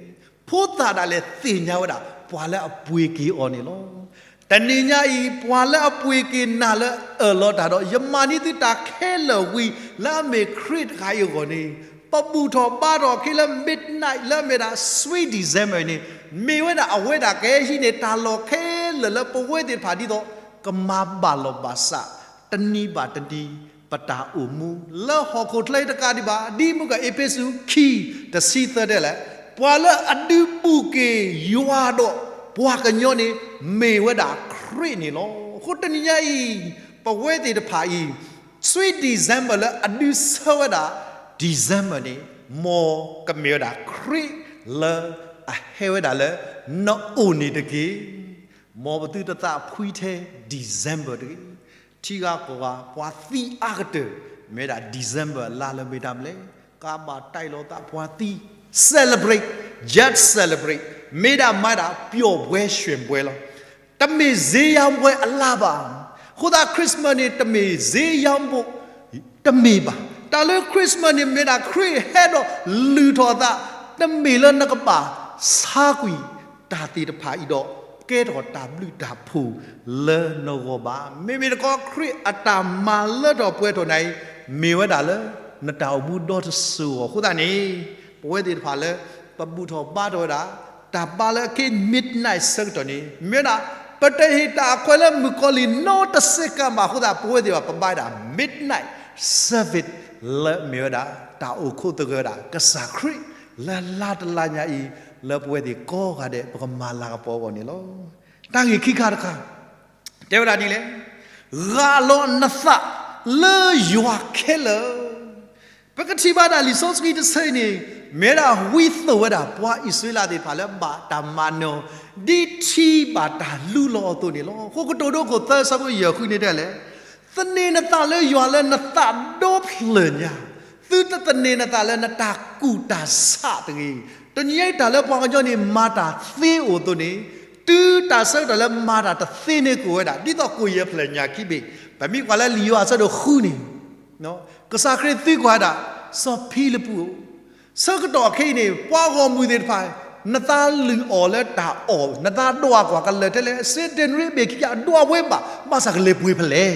ဖိသၣ်ဒၣ်လဲာ်သ့ၣ်ညါဝဲဒၣ် ပှၤလၢအပှ့ၤက့ၤအီၤန့ၣ်လီၤ. တနံၤညါအံၤ ပှၤလၢအပှ့ၤက့ၤနၤလၢအအၢၣ်လီၤတၢ်ဒီး ယမၤန့ၢ်သုတၢ်ခဲလၢာ်ဝံၤ လၢအမ့ၢ်ခရံာ်တဂၤအံၤအဂီၢ်န့ၣ်, ပဘူၣ်ထီၣ်ဘါထီၣ်အခံလၢ midnight လၢအမ့ၢ်ဒၣ် sweet December န့ၣ်, မ့ၢ်ဝဲဒၣ်အဝဲဒၣ်ကဟံးန့ၢ်တၢ်လီၢ်ခဲလၢာ်လၢပဝဲသ့ၣ်တဖၣ်ဒ်သိး ကမၤဘၣ်လီၤဘၣ်စး တနံၤဘၣ်တနံၤ ပတၢ်အိၣ်မူ လၢဟီၣ်ခိၣ်ချၢအံၤတကးဒံးဘၣ်, ဒ်မုၢ်ကၣ်အ့းဖ့းစူး ခံ တဆံသၢ တဲလဲၣ်, ပှၤလၢအဒုးဘူးက့ၤယွၤဒီးပှၤကညီန့ၣ် မ့ၢ်ဝဲဒၣ်ခရံာ်န့ၣ်လီၤ. အဃိတနံၤညါအံၤ ပဝဲသ့ၣ်တဖၣ်အံၤ sweet December လၢအဒုးဆၢဝဲဒၣ် December န့ၣ်, မ်ကမ့ၢ်ဝဲဒၣ်ခရံာ်လၢအဟဲဝဲဒၣ်လၢ နအိၣ်န့ၣ်တက့ၢ်. မ်ပသုတသးဖှံထဲ December တဂ့ၤ. ထံဂၤကီၢ်ဂၤ ပှၤသံအါကတၢၢ် မ့ၢ်ဝဲဒၣ် December လါလၢမ့ၢ်တၢ်မနုၤလဲၣ်, ကးဘၣ်တၢ်အ့ၣ်လိာ်သး ပှၤသံ celebrate, just celebrate, မ့ၢ်ဒၣ်မၤဒၣ် ပျော်ပွဲရွှင်ပွဲလီၤ. တမ့ၢ်ဈေးရောင်းပွဲအလါဘၣ်. အဃိသတး Christmas န့ၣ် တမ့ၢ်ဈေးရောင်းပွဲ တမ့ၢ်ဘၣ်. တၢ်လၢ Christmas န့ၣ် မ့ၢ်ဒၣ်ခရံာ်ဟဲဒီးလုၢ်ထီၣ်အသး, တမ့ၢ်လၢနကဘၣ်ဆါကွံာ် တၢ်သ့ၣ်တဖၣ်အံၤဒီး ကဲထီၣ်တၢ်ဘျုးတၢ်ဖှိၣ်လၢနဂီၢ်ဘၣ်. မ့မ့ၢ်တခီ ခရံာ်အတၢ်မၤလၢထီၣ်ပှဲၤထီၣ်နၤအံၤ မ့ၢ်ဝဲဒၣ်လၢ နတၢ်အိၣ်မူဒီတစိၤအဂီၢ်အဃိသတးန့ၣ်, ပဝဲသ့ၣ်တဖၣ်လၢ ပဘူၣ်ထီၣ်ဘါထီၣ်ဝဲဒၣ် တၢ်ဘါလၢအခဲအံၤ midnight ဆၢကတီၢ်န့ၣ် မ့ၢ်ဝဲဒၣ် ပတဟ့ၣ်တၢ်အခွဲးလၢမုၣ်ကီၤလံၢ်နီတစဲးကးဘၣ်အဃိသတး ပဝဲသ့ၣ်တဖၣ် ပဘါဝဲဒၣ် midnight service လၢမ့ၢ်ဝဲဒၣ် တၢ်အိၣ်ခိးသဂၢၢ်ဝဲဒၣ် ကစၢ်ခရံာ် လၢလါတလါညါအံၤ လၢပဝဲသ့ၣ်ကိးဂၤဒဲး ပကမၤလၤကပီၤအဂီၢ်န့ၣ်လီၤ. တၢ်ဂ့ၢ်ခံခါတခါ တဲဝဲဒၣ်ဒ်လဲၣ်, ဂၢ်လီၤနသးလၢယွၤခဲလၢာ်. ပကထံၣ်ဘၣ်ဒၣ်လံာ်စီဆှံတဆၢအံၤန့ၣ် မ့ၢ်ဝဲဒၣ်ဝံသိၣ်ဝဲဒၣ် ပှၤအံၣ်စရ့လးသ့ၣ်တဖၣ်လၢဘၣ်တၢ်မၤနၢၤအီၤ ဒ်ထံဘၣ်တၢ်လူလီၤအသိးန့ၣ်လီၤ. အဃိကတိၤဒိခိၣ်သၢဆၢဖိယဲၢ်ဃုန့ၣ်တဲလဲၣ်, သန့ၤနသးလၢယွၤလၢနသးဒီဖျၢၣ်ညါ, သုတသန့ၤနသးလၢနတၢ်ကူၣ်တၢ်ဆးတဂ့ၤ. တနံၤညါအံၤတၢ်လၢပှၤကညီန့ၣ် မၤတၢ်သ့အိၣ်အသိးန့ၣ်, တုၤတၢ်ဆၢကတီၢ်လၢမၤတၢ်တသ့န့ၣ်ကအိၣ်ဝဲဒၣ် ဒ်သိးကိၣ်ယဲၢ်ဖျၢၣ်ညါခံဘ့ၣ်. ပမ့ၢ်ကွၢ်လၢလံာ်ယိၤဟၣ်အဆၢဒိၣ်ဃုန့ၣ် ကစၢ်ခရံာ်သံကွၢ်ဝဲဒၣ် စီၤဖံလပူးဧၢ, ဆၢကတီၢ်ခဲအံၤန့ၣ် ပှၤဂီၢ်မုၢ်သ့ၣ်တဖၣ် နသးလုၢ်အီၣ်လၢတၢ်အီၣ် နသးဒွးကွၢ်ကလၢာ်ထဲလဲၣ်, စ့ဒ့နရ့ဘ့ၣ်ခံကဒွးဝဲဘၣ် ဘၣ်ဆၣ်ကလဲၤပှ့ၤဖဲလဲၣ်.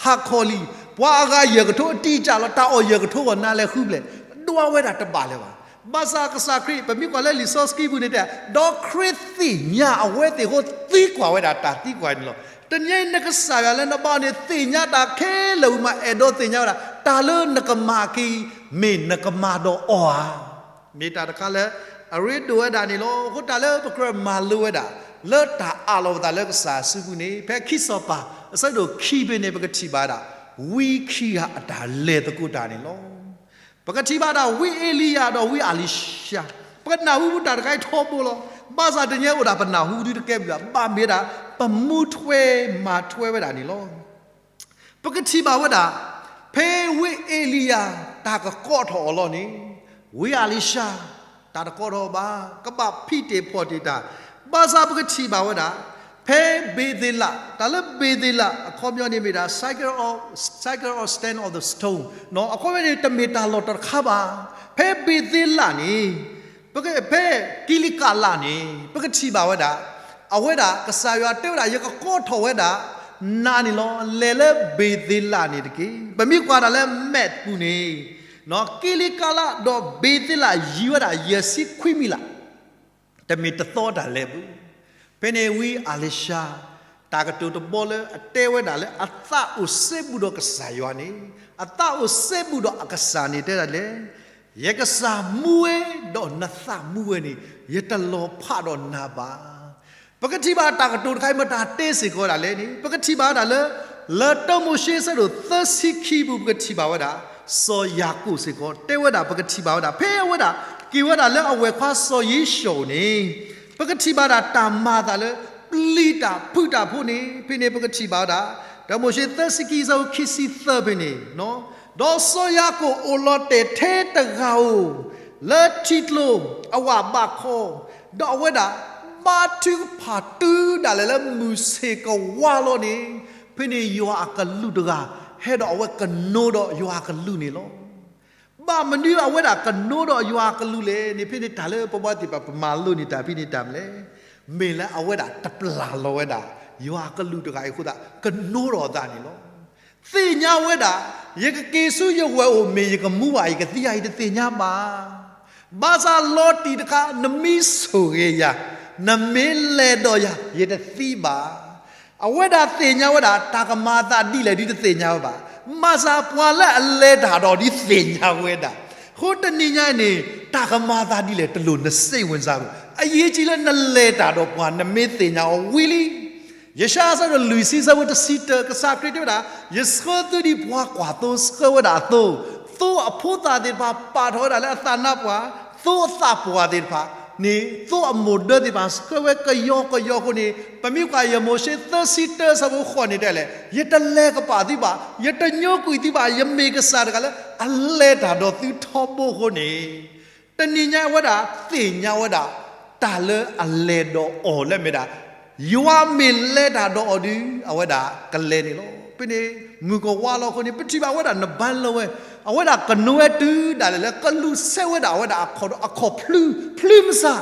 ဟးခီလံ, ပှၤအဂၤယဲၢ်ကထိအတံၢ်ကၢ်လီၤ တၢ်အီၣ်ယဲၢ်ကထိဂီၢ် နၤလဲၤဃုဖဲလဲၣ်, ဒွးဝဲဒၣ်တဘၣ်လၢၤဘၣ်. ဘၣ်ဆၣ်ကစၢ်ခရံာ် ပမ့ၢ်ကွၢ်လၢလံာ်စီဆှံပူၤန့ၣ်တဲ ဒီးခရံာ်သ့ၣ်ညါအဝဲသ့ၣ်အဃိ သံကွၢ်ဝဲဒၣ်တၢ်သံကွၢ်န့ၣ်လီၤ. တနံၤအံၤနကစၢ်ယွၤလၢနဘါအီၤန့ၣ် သ့ၣ်ညါတၢ်ခဲလၢာ်ဝံၤမး အဲၣ်ဒိးသ့ၣ်ညါဝဲဒၣ် တၢ်လၢနကမၤက့ၤ မ့ၢ်နကမၤဒီးအီၤဧါ. မ့ၢ်တၢ်တခါလၢ အရ့ဒိၣ်ဝဲဒၣ်န့ၣ်လီၤ. အဃိတၢ်လၢပကြၢးမၤလိဝဲဒၣ် လၢတၢ်အးလီၤပသးလၢကစၢ်စုပူၤန့ၣ် ဖဲခံစီၤပၤ အဆၢဒိၣ်ခံဖဲန့ၣ် ပကထံၣ်ဘၣ်ဒၣ် ဝံခံဂၤအတၢ်လဲၤသကိးတၢ်န့ၣ်လီၤ. ပကထံၣ်ဘၣ်ဒၣ်ဝံအ့လံယၤဒီးဝံအလံၤၡါ, ပကနၢ်ဟူတၢ်တခါအံၤထီဘိလီၤ. ဘၣ်ဆၣ်တနံၤအံၤအိၣ်ဒၣ်ပနၢ်ဟူဒုတကဲဘျုးဘၣ် ဘၣ်မ့ၢ်ဒၣ် ပမူထွဲမၤထွဲဝဲဒၣ်န့ၣ်လီၤ. ပကထံၣ်ဘၣ်ဝဲဒၣ် ဖဲဝံအ့လံယၤ တၢ်ကကိးထီၣ်အီၤလီၤန့ၣ်, ဝံအလံၤၡါ တၢ်တကိးထီၣ်ဘၣ် ကဘၣ်ဖံးတ့ၢ်ဖီၣ်တ့ၢ်တၢ်, ဘၣ်ဆၣ်ပကထံၣ်ဘၣ်ဝဲဒၣ် ဖဲဘ့ၤသ့လး, တၢ်လၢဘ့ၤသ့လး အခီပညီန့ၣ်မ့ၢ်ဒၣ် cycle or, cycle or stand on the stone အခီပညီန့ၣ် တမ့ၢ်တၢ်လီၢ်တခါဘၣ်. ဖဲဘ့ၤသ့လးန့ၣ် ပက ဖဲကံလံကၤလးန့ၣ် ပကထံၣ်ဘၣ်ဝဲဒၣ် အဝဲဒၣ်ကစၢ်ယွၤတဲဝဲဒၣ် ယကကိးထီၣ်ဝဲဒၣ် နၤန့ၣ်လီၤ. လဲၤလၢဘ့ၤသ့လးန့ၣ်တက့ၢ်. ပမ့ၢ်ကွၢ်ဒၣ်လၢ map ပူၤန့ၣ် ကံလံကၤလးဒီးဘ့ၤသ့လး ယံၤဝဲဒၣ်ယဲၢ်ဆံခွံမံလး တမ့ၢ်တသီတၢ်လဲၤပူၤ. ဖဲန့ၣ်ဝံအလံၤၡါ တၢ်ကတိၤတဘီလၢအတဲဝဲဒၣ်လၢအသးအိၣ်စဲဘူးဒီးကစၢ်ယွၤန့ၣ်, အသးအိၣ်စဲဘူးဒီးအကစၢ်န့ၣ်တဲဒၣ်လဲၣ်, ယကစၢ်မူဝဲဒီးနသးမူဝဲန့ၣ် ယတလီၤဖးဒီးနၤဘၣ်. ပကထံၣ်ဘၣ်တၢ်ကတိၤတခါအံၤ မတၤတဲစ့ၢ်ကီးဝဲဒၣ်လဲၣ်န့ၣ် ပကထံၣ်ဘၣ်ဝဲဒၣ်လၢ လၢတၢမိၤၡ့အဆၢဒိၣ်သၢဆံခံပူၤ ပကထံၣ်ဘၣ်ဝဲဒၣ် စီၤယၤကိာ်စ့ၢ်ကီး တဲဝဲဒၣ် ပကထံၣ်ဘၣ်ဝဲဒၣ် ဖဲအဝဲဒၣ်က့ၤဝဲဒၣ်လၢအဝဲၢ်ခွါစီၤယ့ၡူးန့ၣ် ပကထံၣ်ဘၣ်ဒၣ်တၢ်မၤအသးလၢ ပျံၤတၢ်ဖုးတၢ်ဖိန့ၣ် ဖဲန့ၣ်ပကထံၣ်ဘၣ်ဝဲဒၣ် တၢမိၤၡ့သၢဆံခံ ဆၢဖိခံဆံသၢဖဲန့ၣ်, ဒီးစီၤယၤကိာ်အိၣ်လီၤတဲာ်ထဲတဂၤဧိၤ လၢထံကျိအဝးဘးခီ, ဒီးအဝဲဒၣ် ဘါထုကဖၣ်တုၤဒၣ်လဲာ်လၢမုၢ်ဆ့ၣ်ကဝါလီၤန့ၣ်, ဖဲန့ၣ်ယွၤအကလူးတဂၤ ဟဲဒီးအဝဲကနိဒီးယွၤအကလူးန့ၣ်လီၤ. ဘၣ်မနုၤအဝဲဒၣ်ကနိဒီးယွၤအကလူးလဲၣ်န့ၣ် ဖဲန့ၣ်တၢ်လၢပဝဲသ့ၣ်တဖၣ်ပမၤလိန့ၢ်တၢ်ဖဲန့ၣ်တၢ်မနုၤလဲၣ်, မ့ၢ်လၢအဝဲဒၣ်တပျၢ်လီၤဝဲဒၣ် ယွၤအကလူးတဂၤအံၤအဃိသတး ကနိဒီးအသးန့ၣ်လီၤ. သ့ၣ်ညါဝဲဒၣ် ယကက့ၤဆူယဝဲၢ်အိၣ်မ့ၢ်ယကမူဘၣ် ယကသံယၤ ယတသ့ၣ်ညါဘၣ်. ဘၣ်ဆၣ်လီၤတံၢ်တခါ နမ့ၢ်ဆိၣ်ဂ့ၤယၤ နမ့ၢ်လဲၤဒီးယၤ ယတသံဘၣ်. အဝဲဒၣ်သ့ၣ်ညါဝဲဒၣ် တၢ်ကမၤအသးဒ်လဲၣ်ဒုတသ့ၣ်ညါဝဲဘၣ်. ဘၣ်ဆၣ်ပှၤလၢအလဲၤတၢ်ဒီးဒုသ့ၣ်ညါဝဲဒၣ်. အဃိတနံၤညါအံၤန့ၣ် တၢ်ကမၤအသးဒ်လဲၣ်တလိၣ်နစိတ်ဝင်စားဘူး. အရေးကြီးလၢနလဲၤတၢ်ဒီးပှၤ နမ့ၢ်သ့ၣ်ညါအီၤဝံၤလံ ယၡါယၤအဆၢဒိၣ်လွံၢ်ဆံ အဆၢဖိတဆံတၢ ကစၢ်ခရံာ်တဲဝဲဒၣ် ယဆှၢသုဒ်ပှၤကွၢ်သိဆှၢဝဲဒၣ်အသိး, သိအဖိသၣ်သ့ၣ်တဖၣ်ပာ်ထီၣ်ဝဲဒၣ်လၢအသးနါပှၢ်, သိအသးပှၢ်သ့ၣ်တဖၣ်န့ၣ် သိအမိၢ်ဒၢသ့ၣ်တဖၣ် ဆှၢဝဲကယီကယီအဃိန့ၣ် ပမ့ၢ်ကွၢ်ယဲၢ်မိၤၡ့သၢဆံတၢ အဆၢဖိဃိးန့ၣ်တဲလဲၣ်, ယတလဲၤကပာ်သုဘၣ်, ယတညိကွံာ်သုဘၣ်, ယမ့ၢ်ကစၢ်တဂၤလၢ အလဲၤတၢ်ဒီးသုထီဘိအဃိန့ၣ် တနံၤညါအဝဲဒၣ်သ့ၣ်ညါဝဲဒၣ် တၢ်လၢအလဲၤဒီးအီၤလၢမ့ၢ်ဒၣ် ယွၤမ့ၢ်လဲၤတၢ်ဒီးအီၤဒုး အဝဲဒၣ်ကလဲၤန့ၣ်လီၤ. ဖဲန့ၣ် မုၢ်ကဝါလီၤအဃိန့ၣ် ပထံၣ်ဘၣ်ဝဲဒၣ်နဘါလၢဝဲ, အဝဲဒၣ်ကနိဝဲတုၤဒၣ်လဲာ်လၢ ကလူးဆဲးဝဲဒၣ်အဝဲဒၣ်အခီၣ်ဒီးအခီၣ်ဖျုး ဖျုးမစါ,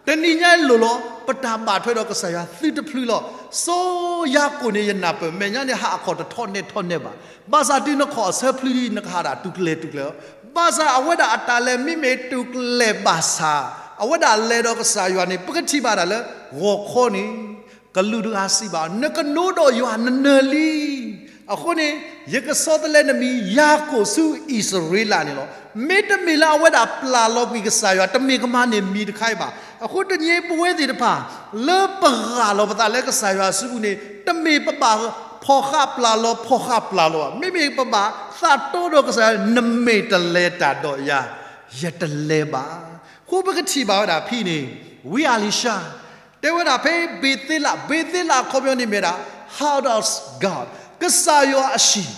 တနံၤညါလိၣ်လီၤ. တၢ်ဘၣ်ထွဲဒီးကစၢ်ယွၤသုတဖျုလီၤ. စီၤယၤကိာ်န့ၣ် ယနၢ်ပၢၢ် မဲာ်ညါန့ၣ် ဟးအခီၣ်တထီၣ်နဲၣ်ထီၣ်နဲၣ်ဘၣ်. ဘၣ်ဆၣ်တုၤနခီၣ်အဆၢဖျုးလံ နကဟးဒၣ်တူၢ်ကျဲၤတူၢ်ကျဲၤလီၤ. ဘၣ်ဆၣ်အဝဲဒၣ်အတၢ်လဲၤမ့မ့ၢ်တူၢ်ကျဲၤဘၣ်ဆၣ် အဝဲဒၣ်လဲၤဒီးကစၢ်ယွၤန့ၣ် ပကထံၣ်ဘၣ်ဒၣ်လၢ ဂီၤခီန့ၣ် ကလူးတဂၤစံးဘၣ်, နကနိဒီးယွၤနနၢၤလံ. အဃိန့ၣ် ယကဆီတလဲနမံၤ ယၤကိာ်ဆူအံၣ်စရ့လးန့ၣ်လီၤ. မ့တမ့ၢ်လၢအဝဲဒၣ်ပျၢ်လီၤကွံာ်ကစၢ်ယွၤ တမ့ၢ်ကမၤန့ၢ်မံၤတခါအံၤဘၣ်. အဃိတနံၤအံၤပဝဲသ့ၣ်တဖၣ် လၢပဂၢ်လီၤပသးလၢကစၢ်ယွၤအစုပူၤန့ၣ် တမ့ၢ်ပဘၣ်ဖီၣ်ဃာ်ပျၢ်လီၤ ဖီၣ်ဃာ်ပျၢ်လီၤဘၣ်. မ့မ့ၢ်ပဘၣ်သးတီဒီးကစၢ်ယွၤ နမ့ၢ်တလဲၤတၢ်ဒီးယၤ ယတလဲၤဘၣ်. အဃိပကထံၣ်ဘၣ်ဝဲဒၣ်ဖဲန့ၣ် ဝံအၤလံၤၡါ တဲဝဲဒၣ်ဖဲဘ့ၤသ့လး, ဘ့ၤသ့လးအခီပညီန့ၣ်မ့ၢ်ဒၣ် house of God, ကစၢ်ယွၤအဟံၣ်,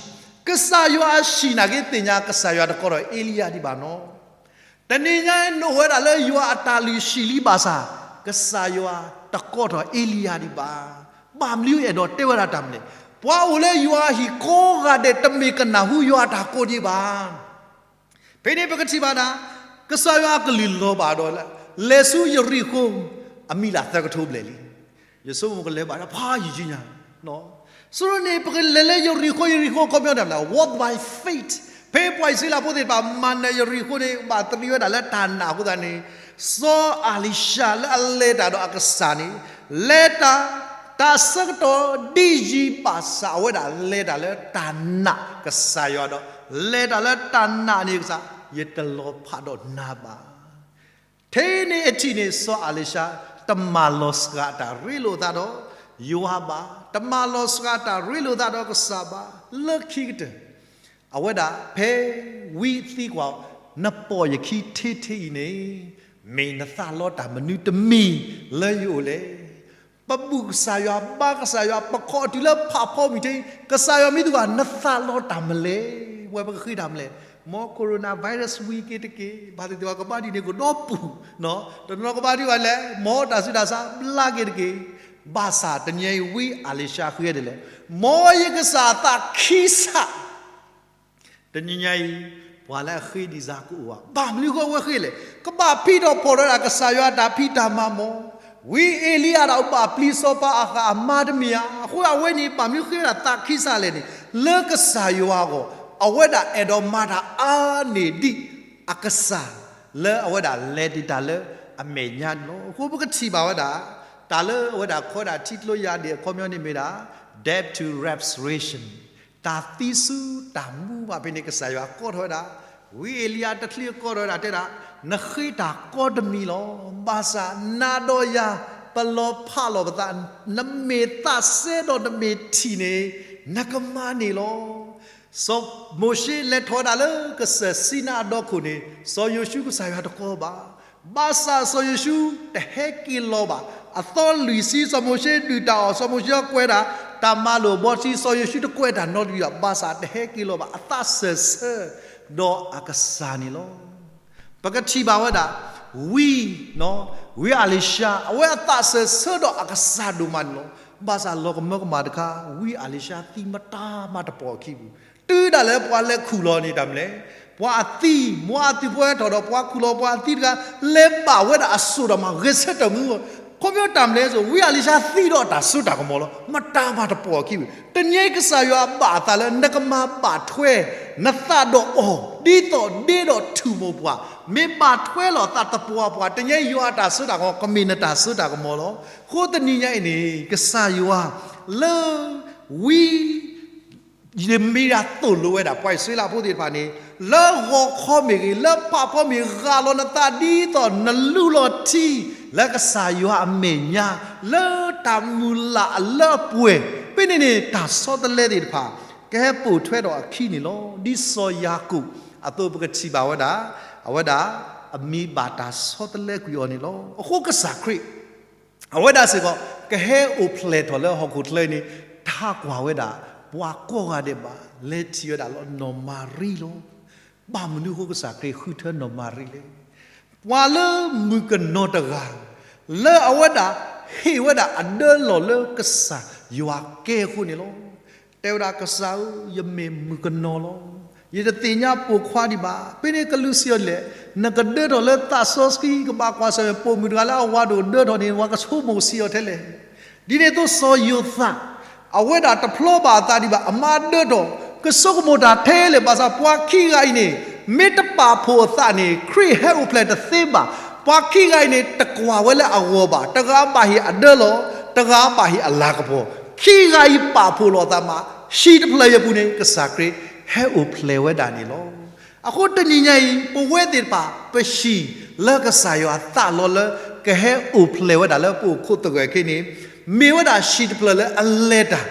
ကစၢ်ယွၤအဟံၣ်နာ်က့သ့ၣ်ညါ ကစၢ်ယွၤတကိးထီၣ်အ့လံယၤဒံးဘၣ်နီၤ. တနံၤညါအံၤ နအိၣ်ဝဲဒၣ်လၢယွၤအတၢ်လုၢ်ဟံၣ်လံဘၣ်ဆၣ် ကစၢ်ယွၤတကိးထီၣ်အ့လံယၤဒံးဘၣ်. ဘၣ်မနုၤအဲၣ်ဒိးတဲဝဲဒၣ်တၢ်မနုၤလဲၣ်. ပှၤအိၣ်လၢယွၤအဟံၣ်ကိးဂၤဒဲး တမ့ၢ်ကနၢ်ဟူယွၤအတၢ်ကိးဒံးဘၣ်. ဖဲန့ၣ်ပကထံၣ်ဘၣ်ဒၣ် ကစၢ်ယွၤအကလုၢ်လီၤဘၣ်ဒီး လဲၤဆူယရံၤဃိၣ် အမံၤလၢ်သၢကထိဘျဲၣ်လံ. ယဆိကမိၣ်ကလဲၤဘၣ်ဒီးဖးယံာ်ကညါ ဆိန့ၣ် ပကလဲၤလၢယရံၤဃိၣ်, ယရံၤဃိၣ်အခီပညီတၢ်မနုၤလဲၣ်, walk by faith. ဖဲပှၤအံၣ်စရ့လးဖိသ့ၣ်တဖၣ် မၤနၢၤယရံၤဃိၣ်န့ၣ် ဘၣ်တရံးဝဲဒၣ်လၢတၢ်နာ်အဃိသတးန့ၣ် စီၤအၤလံၤၡါလၢအလဲၤတၢ်ဒီးအကစၢ်န့ၣ် လဲၤတၢ် တၢ်ဆၢကတီၢ်ဒ်ယံာ်ဘၣ်ဆၣ် အဝဲဒၣ်လဲၤတၢ်လၢတၢ်နာ်ကစၢ်ယွၤဒီး လဲၤတၢ်လၢတၢ်နာ်န့ၣ်ကစၢ် ယတလီၤဖးဒီးနၤဘၣ်. ထဲန့ၣ်အထံၣ်န့ၣ် စီၤအၤလံၤၡါ တမၤလီၤစှၤတၢ်ရ့လိာ်သးဒီးယွၤဘၣ်, တမၤလီၤစှၤတၢ်ရ့လိာ်သးဒီးကစၢ်ဘၣ်. လၢခံကတၢၢ် အဝဲဒၣ်ဖဲဝံသံကွၢ် နပိာ်ယခံထံထံအံၤန့ၣ် မ့ၢ်နသးလီတၢ်မနုၤတမံၤလၢယအိၣ်လဲၣ်. ပဘူၣ်ကစၢ်ယွၤ ဘါကစၢ်ယွၤ ပခိးတုၤလၢဖးဖီမုၢ်ထံ ကစၢ်ယွၤမ့ၢ်သံကွၢ် နသးလီတၢ်မနုၤလဲၣ်. ဝဲပကဃ့တၢ်မနုၤလဲၣ်. မ် coronavirus ဝံၤက့ၤတက့ၢ်. ဘၣ်သ့ၣ်သ့ၣ်ဝဲကဘါဒံးန့ၣ်ကဒီးပူၤ, တနီၤကဘါဒံးဝဲလဲၣ်, မ်တၢ်ဆူးတၢ်ဆါဘျါက့ၤတက့ၢ်. ဘၣ်ဆၣ်တနံၤအံၤဝံအၤလံၤၡါဃ့ဒ်လဲၣ်, မ်ယကစၢ်အသးခံစး တနံၤညါအံၤ ပှၤလၢအဃ့ဒံးစၢ်ကအိၣ်ဘၣ်. ဘၣ်မနုၤဃိအဝဲဃ့လဲၣ်. ကဘၣ်ဖံးထီၣ်ဖီၣ်ထီၣ်ဝဲဒၣ်ကစၢ်ယွၤအတၢ်ဖံးတၢ်မၤမၢ်. ဝံအ့လံယၤဒၣ်အိၣ်ဘၣ်ပျံၤစီၤပၤအဃၣ်အမါတမ့ၢ်ဧါ. အဃိအဝဲန့ၣ် ဘၣ်မနုၤဃ့ဝဲဒၣ်သးခံစးလဲၣ်န့ၣ် လၢကစၢ်ယွၤအဂီၢ် အဝဲဒၣ်အဲၣ်ဒိးမၤတၢ်အါန့ၢ်ဒံးအကစၢ် လၢအဝဲဒၣ်လဲၤတ့ၢ်တၢ်လၢအမဲာ်ညါန့ၣ်လီၤ. အဃိပကထံၣ်ဘၣ်ဝဲဒၣ် တၢ်လၢအဝဲဒၣ်ခီဒၣ်ထံကျိယၤဒ့ၣ်အခီပညီန့ၣ်မ့ၢ်ဒၣ် death to resurrection, တၢ်သံဆူတၢ်မူဘၣ်ဖဲန့ၣ် ကစၢ်ယွၤကိးထီၣ်ဝဲဒၣ် ဝံအ့လံယၤတချုးအကိးထီၣ်ဝဲဒၣ်တဲဒၣ် နဃ့တၢ်ကီတမံၤလီၤ. ဘၣ်ဆၣ်နၤဒီးယၤ ပလီၤဖးလီၤပသး နမ့ၢ်သးစဲဒီးနမ့ၢ်ထံၣ်န့ၣ် နကမၤန့ၢ်လီၤ. စီၤမိၤၡ့လဲၤထီၣ်ဝဲဒၣ်လၢကစၢၢ်စံနါအဒီခိၣ်န့ၣ် စီၤယိၤၡူကစၢ်ယွၤတကိးဘၣ်. ဘၣ်ဆၣ်စီၤယိၤၡူတဟဲက့ၤလီၤဘၣ်. အသီလွံၢ်ဆံ စီၤမိၤၡ့ဒုၣ်တၢ်အီၣ် စီၤမိၤၡ့ကွဲးဒၣ် တၢ်မၤလိာ်အဘီတဆံ စီၤယိၤၡူတကွဲးတၢ်နီတမံၤဘၣ်. ဘၣ်ဆၣ်တဟဲက့ၤလီၤဘၣ် အသးစၢၢ်ဆၢဒီးအကစၢ်န့ၣ်လီၤ. ပကထံၣ်ဘၣ်ဝဲဒၣ် ဝံ ဝံအၤလံၤၡါ အဝဲအသးစၢၢ်ဆၢဒီးအကစၢ်ဒိၣ်မးန့ၣ်လီၤ. ဘၣ်ဆၣ်လီၤကမၢကမၣ်တခါ ဝံအၤလံၤၡါသံမတၤမၤတပီၢ်အခံပူၤ တုၤဒၣ်လဲာ်ပှၤလဲၤခူၣ်လီၤန့ၣ်တၢ်မနုၤလဲၣ်. ပှၤအသံ, မ်အသုးဖိဟဲထီၣ်ဒီးပှၤခူၣ်လီၤပှၤအသံတဂၤ လဲၤဘၣ်ဝဲဒၣ်အစိၣ်ဒီးမၤဂဲၤဆၢထၢၣ်မုၢ်ဂီၢ်. ခီဖျိတၢ်မနုၤလဲၣ်စိၤ ဝံအၤလံၤၡါသံဒီးအတၢ်စိတၢ်ကမီၤလီၤ. မတၤမၤတပီၢ်အခံပူၤ. တနံၤအံၤကစၢ်ယွၤဘၣ်အသးလၢနကမၤဘၣ်ထွဲ နသးဒီးအီၤ ဒ်သိးဒ့ဒီးထူၣ်မိၢ်ပှၢ် မ့ၢ်ဘၣ်ထွဲလီၤသးသပှၢ်ပှၢ် တနံၤအံၤယွၤအတၢ်စိတၢ်ကမီၤ ကမ့ၢ်နတၢ်စိတၢ်ကမီၤလီၤ. အဃိတနံၤညါအံၤန့ၣ် ကစၢ်ယွၤလၢ ဝံ ယမ့ၢ်ဒၣ်သိၣ်လိဝဲဒၣ် ပှၤအံၣ်စရ့လးဖိသ့ၣ်တဖၣ်န့ၣ် လၢဂီၤခီမ့ၢ်ဂ့ၤ လၢဖးဖီမ့ၢ်ဂ့ၤ ဂၢ်လီၤနသးဒ်သိးနလူလီၤထံ လၢကစၢ်ယွၤအမဲာ်ညါ လၢတၢ်မုၢ်လၢ်အလၢအပှဲၤ ဖဲန့ၣ်န့ၣ် တၢ်ဆီတလဲသ့ၣ်တဖၣ် ကဟဲပိာ်ထွဲဒီးအခံန့ၣ်လီၤ. ဒ်စီၤယၤကိာ်အသိးပကထံၣ်ဘၣ်ဝဲဒၣ် အဝဲဒၣ် အမံၤဘၣ်တၢ်ဆီတလဲကွံာ်အီၤန့ၣ်လီၤ. အဃိကစၢ်ခရံာ် အဝဲဒၣ်စ့ၢ်ကီး ကဟဲအိၣ်ဖျဲၣ်ထီၣ်လၢဟီၣ်ခိၣ်ချၢအံၤန့ၣ် တဟးကွၢ်ဝဲဒၣ် ပှၤကိးဂၤဒဲးဘၣ် လဲၤထံၣ်ဝဲဒၣ်လီၤနီၢ်မၤရံလီၤ. ဘၣ်မနုၤအဃိကစၢ်ခရံာ်ဃုထၢနီၢ်မၤရံလဲၣ်. ပှၤလၢမုၣ်ကနီၤတဂၤ လၢအဝဲဒၣ်ဟ့ၣ်ဝဲဒၣ်အဒၢလီၢ်လၢကစၢ်ယွၤကဲအဃိန့ၣ်လီၤ. တဲဝဲဒၣ်ကစၢ်ဧၢ, ယမ့ၢ်မုၣ်ကနီၤလီၤ. ယတသ့ၣ်ညါပိာ်ခွါဒံးဘၣ်. ဖဲန့ၣ်ကလူးစံးအီၤဒ်လဲၣ်, နကဒၢထီၣ်လၢသးစီဆှံ ကဘၣ်ကွၢ်ဆၢၣ်မဲာ် ပိာ်မုၣ်တဂၤလၢအဝၤဒိၣ်ဒၢထီၣ်န့ၣ် ပှၤကဆိကမိၣ်စံးအီၤထဲလဲၣ်. ဒ်န့ၣ်အသိးစီၤယိၤသး အဝဲဒၣ်တဖျီဘၣ်အသးဒံးဘၣ်, အမါဒၢထီၣ် ကဆိကမိၣ်တၢ်ထဲလဲၣ်. ဘၣ်ဆၣ်ပှၤခံဂၤအံၤန့ၣ် မ့ၢ်တပာ်ဖှိၣ်အသးန့ၣ် ခရံာ်ဟဲအိၣ်ဖျဲၣ်တသ့ဘၣ်. ပှၤခံဂၤအံၤန့ၣ် တကွၢ်ဝဲလၢအဂီၢ်ဘၣ်, တဂၤဘၣ်ဟ့ၣ်အဒၢလီၤ, တဂၤဘၣ်ဟ့ၣ်အလၤကပီၤ, ခံဂၤအံၤပာ်ဖှိၣ်လိာ်အသးမး, ဟံၣ်တဖျၢၣ်အံၤအပူၤန့ၣ် ကစၢ်ခရံာ်ဟဲအိၣ်ဖျဲၣ်ဝဲဒၣ်န့ၣ်လီၤ. အဃိတနံၤညါအံၤ ပဝဲသ့ၣ်တဖၣ် ပဟံၣ်လၢကစၢ်ယွၤသးလီလၢ ကဟဲအိၣ်ဖျဲၣ်ဝဲဒၣ်လၢပအိၣ်ခိးသဂၢၢ်အခံန့ၣ် မ့ၢ်ဝဲဒၣ်ဟံၣ်တဖျၢၣ်လၢအလဲၤတၢ်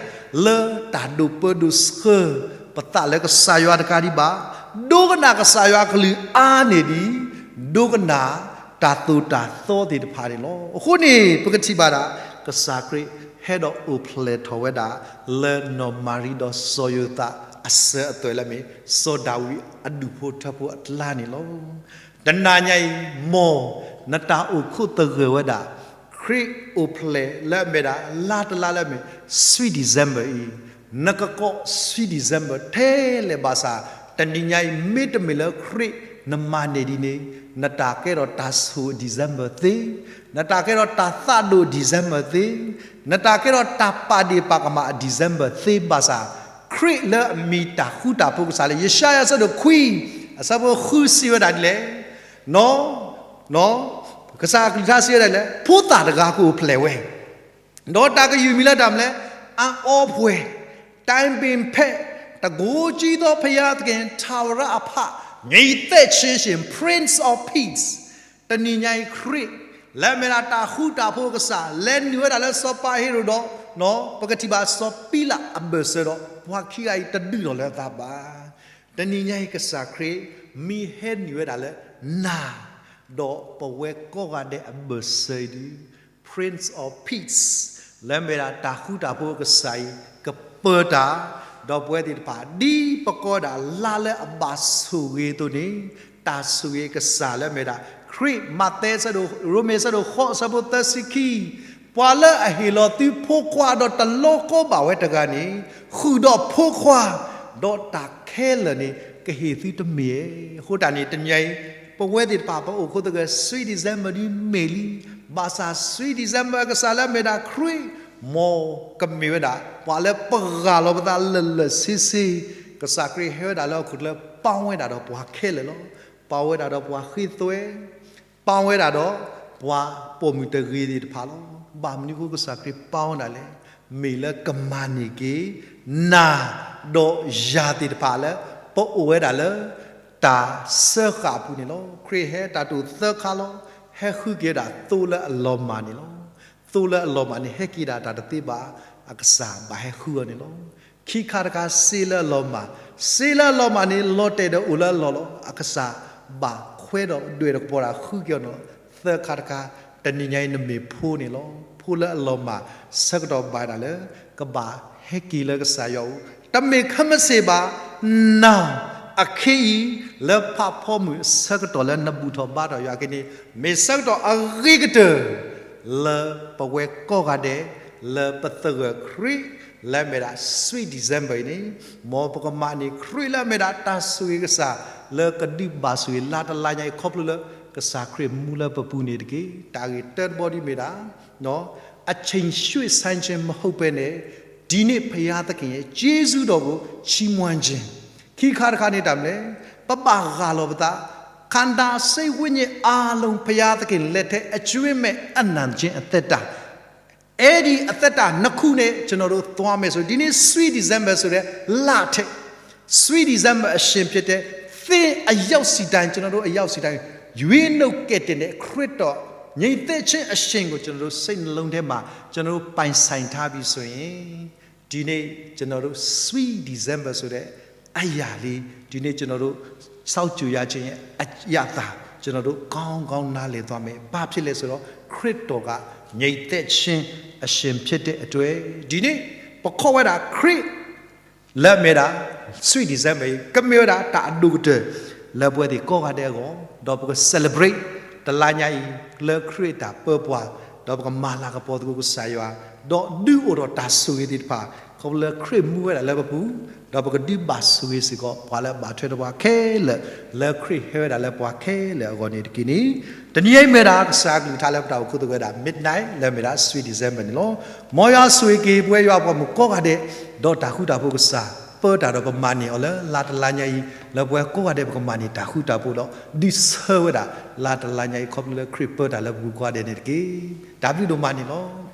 လၢတၢ်ဒိးပၢဒိးဆှၢ ပသးလၢကစၢ်ယွၤတကးဒံးဘၣ်, ဒိကနၣ်ကစၢ်ယွၤအကလုၢ်အါန့ၢ်ဒံး ဒိကနၣ်တၢ်သိၣ်တၢ်သီသ့ၣ်တဖၣ်န့ၣ်လီၤ. အဃိန့ၣ် ပကထံၣ်ဘၣ်ဒၣ် ကစၢ်ခရံာ်ဟဲဒီးအိၣ်ဖျဲၣ်ထီၣ်ဝဲဒၣ် လၢနီၢ်မၤရံဒီးစီၤယိၤသးအစၢၤအသွဲၣ်လၢအမ့ၢ် စီၤဒၤဝံးအဒူၣ်ဖိထၢဖိအကျါန့ၣ်လီၤ. တနၤညါအံၤ မ်နတၢ်အိၣ်ခိးသဂၢၢ်ဝဲဒၣ် ခရံာ်အိၣ်ဖျဲၣ်လၢအမ့ၢ်ဒၣ် လါတလါလၢအမ့ၢ် Sweet December အံၤ, နကကိး Sweet December ထဲလဲၣ်ဘၣ်ဆၣ် တနံၤညါအံၤ မ့တမ့ၢ်လၢခရံာ်နမၤန့ၢ်ဒ်န့ၣ် နတၢ်ကဲထီၣ်တၢ်ဆိၣ် December သ့, နတၢ်ကဲထီၣ်တၢ်သးဒိၣ် December သ့, နတၢ်ကဲထီၣ်တၢ်ပာ်ဒ့ၣ်ပာ်ကမၣ် December သ့ဘၣ်ဆၣ် ခရံာ်လၢအမံၤတၢ်ဃူတၢ်ဖိးကစၢ်လၢ ယၡါယၤအဆၢဒိၣ်ခွံ အဆၢဖိဃုစံးဝဲဒၣ်ဒ်လဲၣ်, ကစၢ်အကလုၢ်ကထါစံးဝဲဒၣ်လဲၣ်, ဖိသၣ်တဂၤကအိၣ်ဖျဲၣ်ဝဲ, ဒီးတၢ်ကယုၢ်မံၤလၢတၢ်မနုၤလဲၣ်, အအီပှဲၤ, တၢ်ဘ့ၣ်ဖဲး, တကိးကံသီဖယါသက့ၣ် ထၣ်ဝရအဖး, ငြိမ်သက်ခြင်းရှင် Prince of Peace. တနံၤညါအံၤခရံာ် လၢအမ့ၢ်ဒၣ်တၢ်ဃူတၢ်ဖိးကစၢ် လဲၤနုာ်ဝဲဒၣ်လၢစီၤပၤဟ့ရိၣ်ဒီး ပကထံၣ်ဘၣ်စီၤပံလးအဘၢၣ်စၢၤဒီး ပှၤခံဂၤအံၤတဒုးထီၣ်လၢအသးဘၣ်. တနံၤညါအံၤကစၢ်ခရံာ် မ့ၢ်ဟဲနုာ်ဝဲဒၣ်လၢနၤ ဒီးပဝဲကိးဂၤဒဲးအဘၢၣ်စၢၤအံၤဒုး Prince of Peace လၢအမ့ၢ်ဒၣ်တၢ်ဃူတၢ်ဖိးကစၢ်အံၤ ကပၢၤတၢ်, ဒီးပဝဲသ့ၣ်တဖၣ် ဒ်ပကိးဒၣ်လါလၢအဘၣ်ဆိၣ်ဂ့ၤအသိးန့ၣ် တၢ်ဆိၣ်ဂ့ၤကစၢ်လၢအမ့ၢ်ဒၣ် ခရံာ် မးသဲအဆၢဒိၣ်, ရိမ့ၤအဆၢဒိၣ်ဃိးအဆၢဖိသၢဆံခံ, ပှၤလၢအဟ့ၣ်လီၤသုဖိခွါဒီးတလီၤကီဘၣ်ဝဲတဂၤန့ၣ် ဃုာ်ဒီးဖိခွါ, ဒီးတၢ်ခဲလၢာ်န့ၣ် ကဟ့ၣ်သုတမ့ၢ်ဧါ. အဃိတၢ်န့ၣ် တနံၤအံၤ ပဝဲသ့ၣ်တဖၣ် ပအိၣ်ခိးသဂၢၢ် Sweet December ဒ်မ့ၢ်လံ, ဘၣ်ဆၣ် Sweet December အကစၢ်လၢအမ့ၢ်ဒၣ်ခရံာ် မ်ကမ့ၢ်ဝဲဒၣ် ပှၤလၢပဂၢ်လီၤပသးလၢာ်လၢာ်ဆ့ဆ့, ကစၢ်ခရံာ်ဟဲဝဲဒၣ်လၢဟီၣ်ခိၣ်ချၢ ပၢ်ဝဲဒၣ်ဒီးပှၤခဲလၢာ်လီၤ. ပၢ်ဝဲဒၣ်ဒီးပှၤဃ့သွဲ, ပၢ်ဝဲဒၣ်ဒီးပှၤပိာ်မုၣ်တဂ့ၤသ့ၣ်တဖၣ်လီၤ. ဘၣ်မနုၤအဃိကစၢ်ခရံာ်ပၢ်ဝဲဒၣ်လဲၣ်, မ့ၢ်လၢကမၤန့ၢ်က့ၤ နၤဒီးယၤသ့ၣ်တဖၣ်လၢ ပအိၣ်ဝဲဒၣ်လၢ တၢ်စၢဃာ်အပူၤန့ၣ်လီၤ. ခရံာ်ဟဲတၢ်တိၢ်သၢခါလီၤ. ဟဲဃုက့ၤဝဲဒၣ်သိလၢအလီၤမၢ်န့ၣ်လီၤ. သိလၢအလီၤမၢ်န့ၣ် ဟဲက့ၤဒၣ်တၢ်တသ့ဘၣ် အကစၢ်ဘၣ်ဟဲဃုအီၤန့ၣ်လီၤ. ခံခါတခါ စ့လၢအလီၤမၢ်, စ့လၢအလီၤမၢ်န့ၣ် လီၤတဲာ်ဒီးအိၣ်လၢအလီၢ်လီၤ. အကစၢ်ဘၣ်ခွဲးဒီးဒွဲၣ်ဒီးကပီၤတၢ်ဃုက့ၤအီၤန့ၣ်လီၤ. သၢခါတခါ တနံၤညါအံၤနမ့ၢ်ဖိန့ၣ်လီၤ. ဖိလၢအလီၤမၢ်ဆၢကတီၢ်ဘၣ်ဒၣ်လၢ ကဘၣ်ဟဲက့ၤလၢကစၢ်ယွၤအအိၣ်, တမ့ၢ်ခဲမုၢ်ဆ့ၣ်ဘၣ်, နီၢ် အခ့အံၤ လၢဖးဖီမုၢ်အဆၢကတီၢ်လၢနဘူၣ်ထီၣ်ဘါထီၣ်ယွၤအခ့န့ၣ် မ့ၢ်ဆၢကတီၢ်အဂ့ၤကတၢၢ် လၢပဝဲကိးဂၤဒဲး လၢပသဂၢၢ်ခရံာ် လၢအမ့ၢ်ဒၣ် Sweet December အံၤန့ၣ် မ်ပကမၤန့ၢ်ခရံာ်လၢအမ့ၢ်ဒၣ်တၢ်ဆိၣ်ဂ့ၤကစၢ် လၢကဒုးဘၣ်ဆိၣ်ဂ့ၤလါတလါညါအံၤ ခီဖျိလၢကစၢ်ခရံာ်မူလၢပပူၤန့ၣ်တက့ၢ်. တၢ်ဂ့ၢ်တၢတဘီဒ်မ့ၢ်ဒၣ် အချိန်ရွှေ့ဆိုင်းခြင်း မဟုတ်ဘဲနဲ့ ဒီနေ့ဘုရားသခင်ရဲ့ ကျေးဇူးတော်ကို ချီးမွမ်းခြင်း, ခံခါတခါန့ၣ်တၢ်မနုၤလဲၣ်, ပဘၣ်ဂၢ်လီၤပသး, ခန္ဓာစိတ်ဝိညာဉ်အားလုံး ဘုရားသခင်လက်ထဲ အကြွင်းမဲ့ အနံ့ခြင်းအသက်တာ, အဲဒီအသက်တာနှစ်ခုနဲ့ ကျွန်တော်တို့သွားမယ်ဆို, ဒီနေ့ Sweet December ဆိုတဲ့လထဲ Sweet December အရှင်ဖြစ်တဲ့ သင်အရောက်စီတိုင်း ကျွန်တော်တို့အရောက်စီတိုင်း ရွေးနှုတ်ကယ်တင်တဲ့ ခရစ်တော် ငြိမ်သက်ခြင်းအရှင်ကို ကျွန်တော်တို့စိတ်နှလုံးထဲမှာ ကျွန်တော်တို့ပိုင်ဆိုင်ထားပြီဆိုရင် ဒီနေ့ ကျွန်တော်တို့ Sweet December ဆိုတဲ့ အရာလေး ဒီနေ့ ကျွန်တော်တို့ စောင့်ကြိုရခြင်းရဲ့ အရသာ ကျွန်တော်တို့ ကောင်းကောင်းနားလည်သွားမယ်။ ဘာဖြစ်လဲဆိုတော့ ခရစ်တော်က ငြိမ်သက်ခြင်းအရှင်ဖြစ်တဲ့အတွက် ဒီနေ့ ပခိးဝဲဒၣ် ခရစ် လၢအမ့ၢ်ဒၣ် Sweet December အံၤ ကမ့ၢ်ဝဲဒၣ် တၢ်အဒိၣ်ကတၢၢ် လၢပဝဲသ့ၣ်ကိးဂၤဒဲးအဂီၢ် ဒီးပက celebrate တလါညါအံၤ လၢခရံာ်အတၢ်ပၢပှၤ ဒီးပကမၤလၤကပီၤသကိးကစၢ်ယွၤ ဒီးဒုးအိၣ်ထီၣ်တၢ်ဆိၣ်ဂ့ၤသ့ၣ်တဖၣ် ခီဖျိလၢခရံာ်မူဝဲဒၣ်လၢပပူၤ, ဒီးပကဒုးဘၣ်ဆိၣ်ဂ့ၤစ့ၢ်ကီး ပှၤလၢအဘၣ်ထွဲဒီးပှၤခဲလၢာ်, လၢခရံာ်ဟဲဝဲဒၣ်လၢပှၤခဲလၢာ်အဂီၢ်န့ၣ်တက့ၢ်န့ၣ်, တနံၤအံၤမ့ၢ်ဝဲဒၣ်ကစၢ်အကလုၢ်ကထါလၢပတၢ်အိၣ်ခိးသကိးဝဲဒၣ် midnight လၢမ့ၢ်ဒၣ် sweet December န့ၣ်လီၤ. မ်ယွၤဆိၣ်ဂ့ၤက့ၤပဝဲယွၤအပှၤမုၣ်ကိးဂၤဒဲး, ဒီးတၢ်ဃူတၢ်ဖိးကစၢ် ပၢတၢ်ဒီးပမၤန့ၢ်အီၤလၢလါတလါညါအံၤ, လၢပဝဲကိးဂၤဒဲးပကမၤန့ၢ်တၢ်ဃူတၢ်ဖိးဒီး ဒုးဆၢဝဲဒၣ်လါတလါညါအံၤ ခီဖျိလၢခရံာ်ပၢတၢ်လၢပပူၤကိးဂၤဒဲးန့ၣ်တက့ၢ်. တၢ်ဘျုးဒိၣ်မးန့ၣ်လီၤ.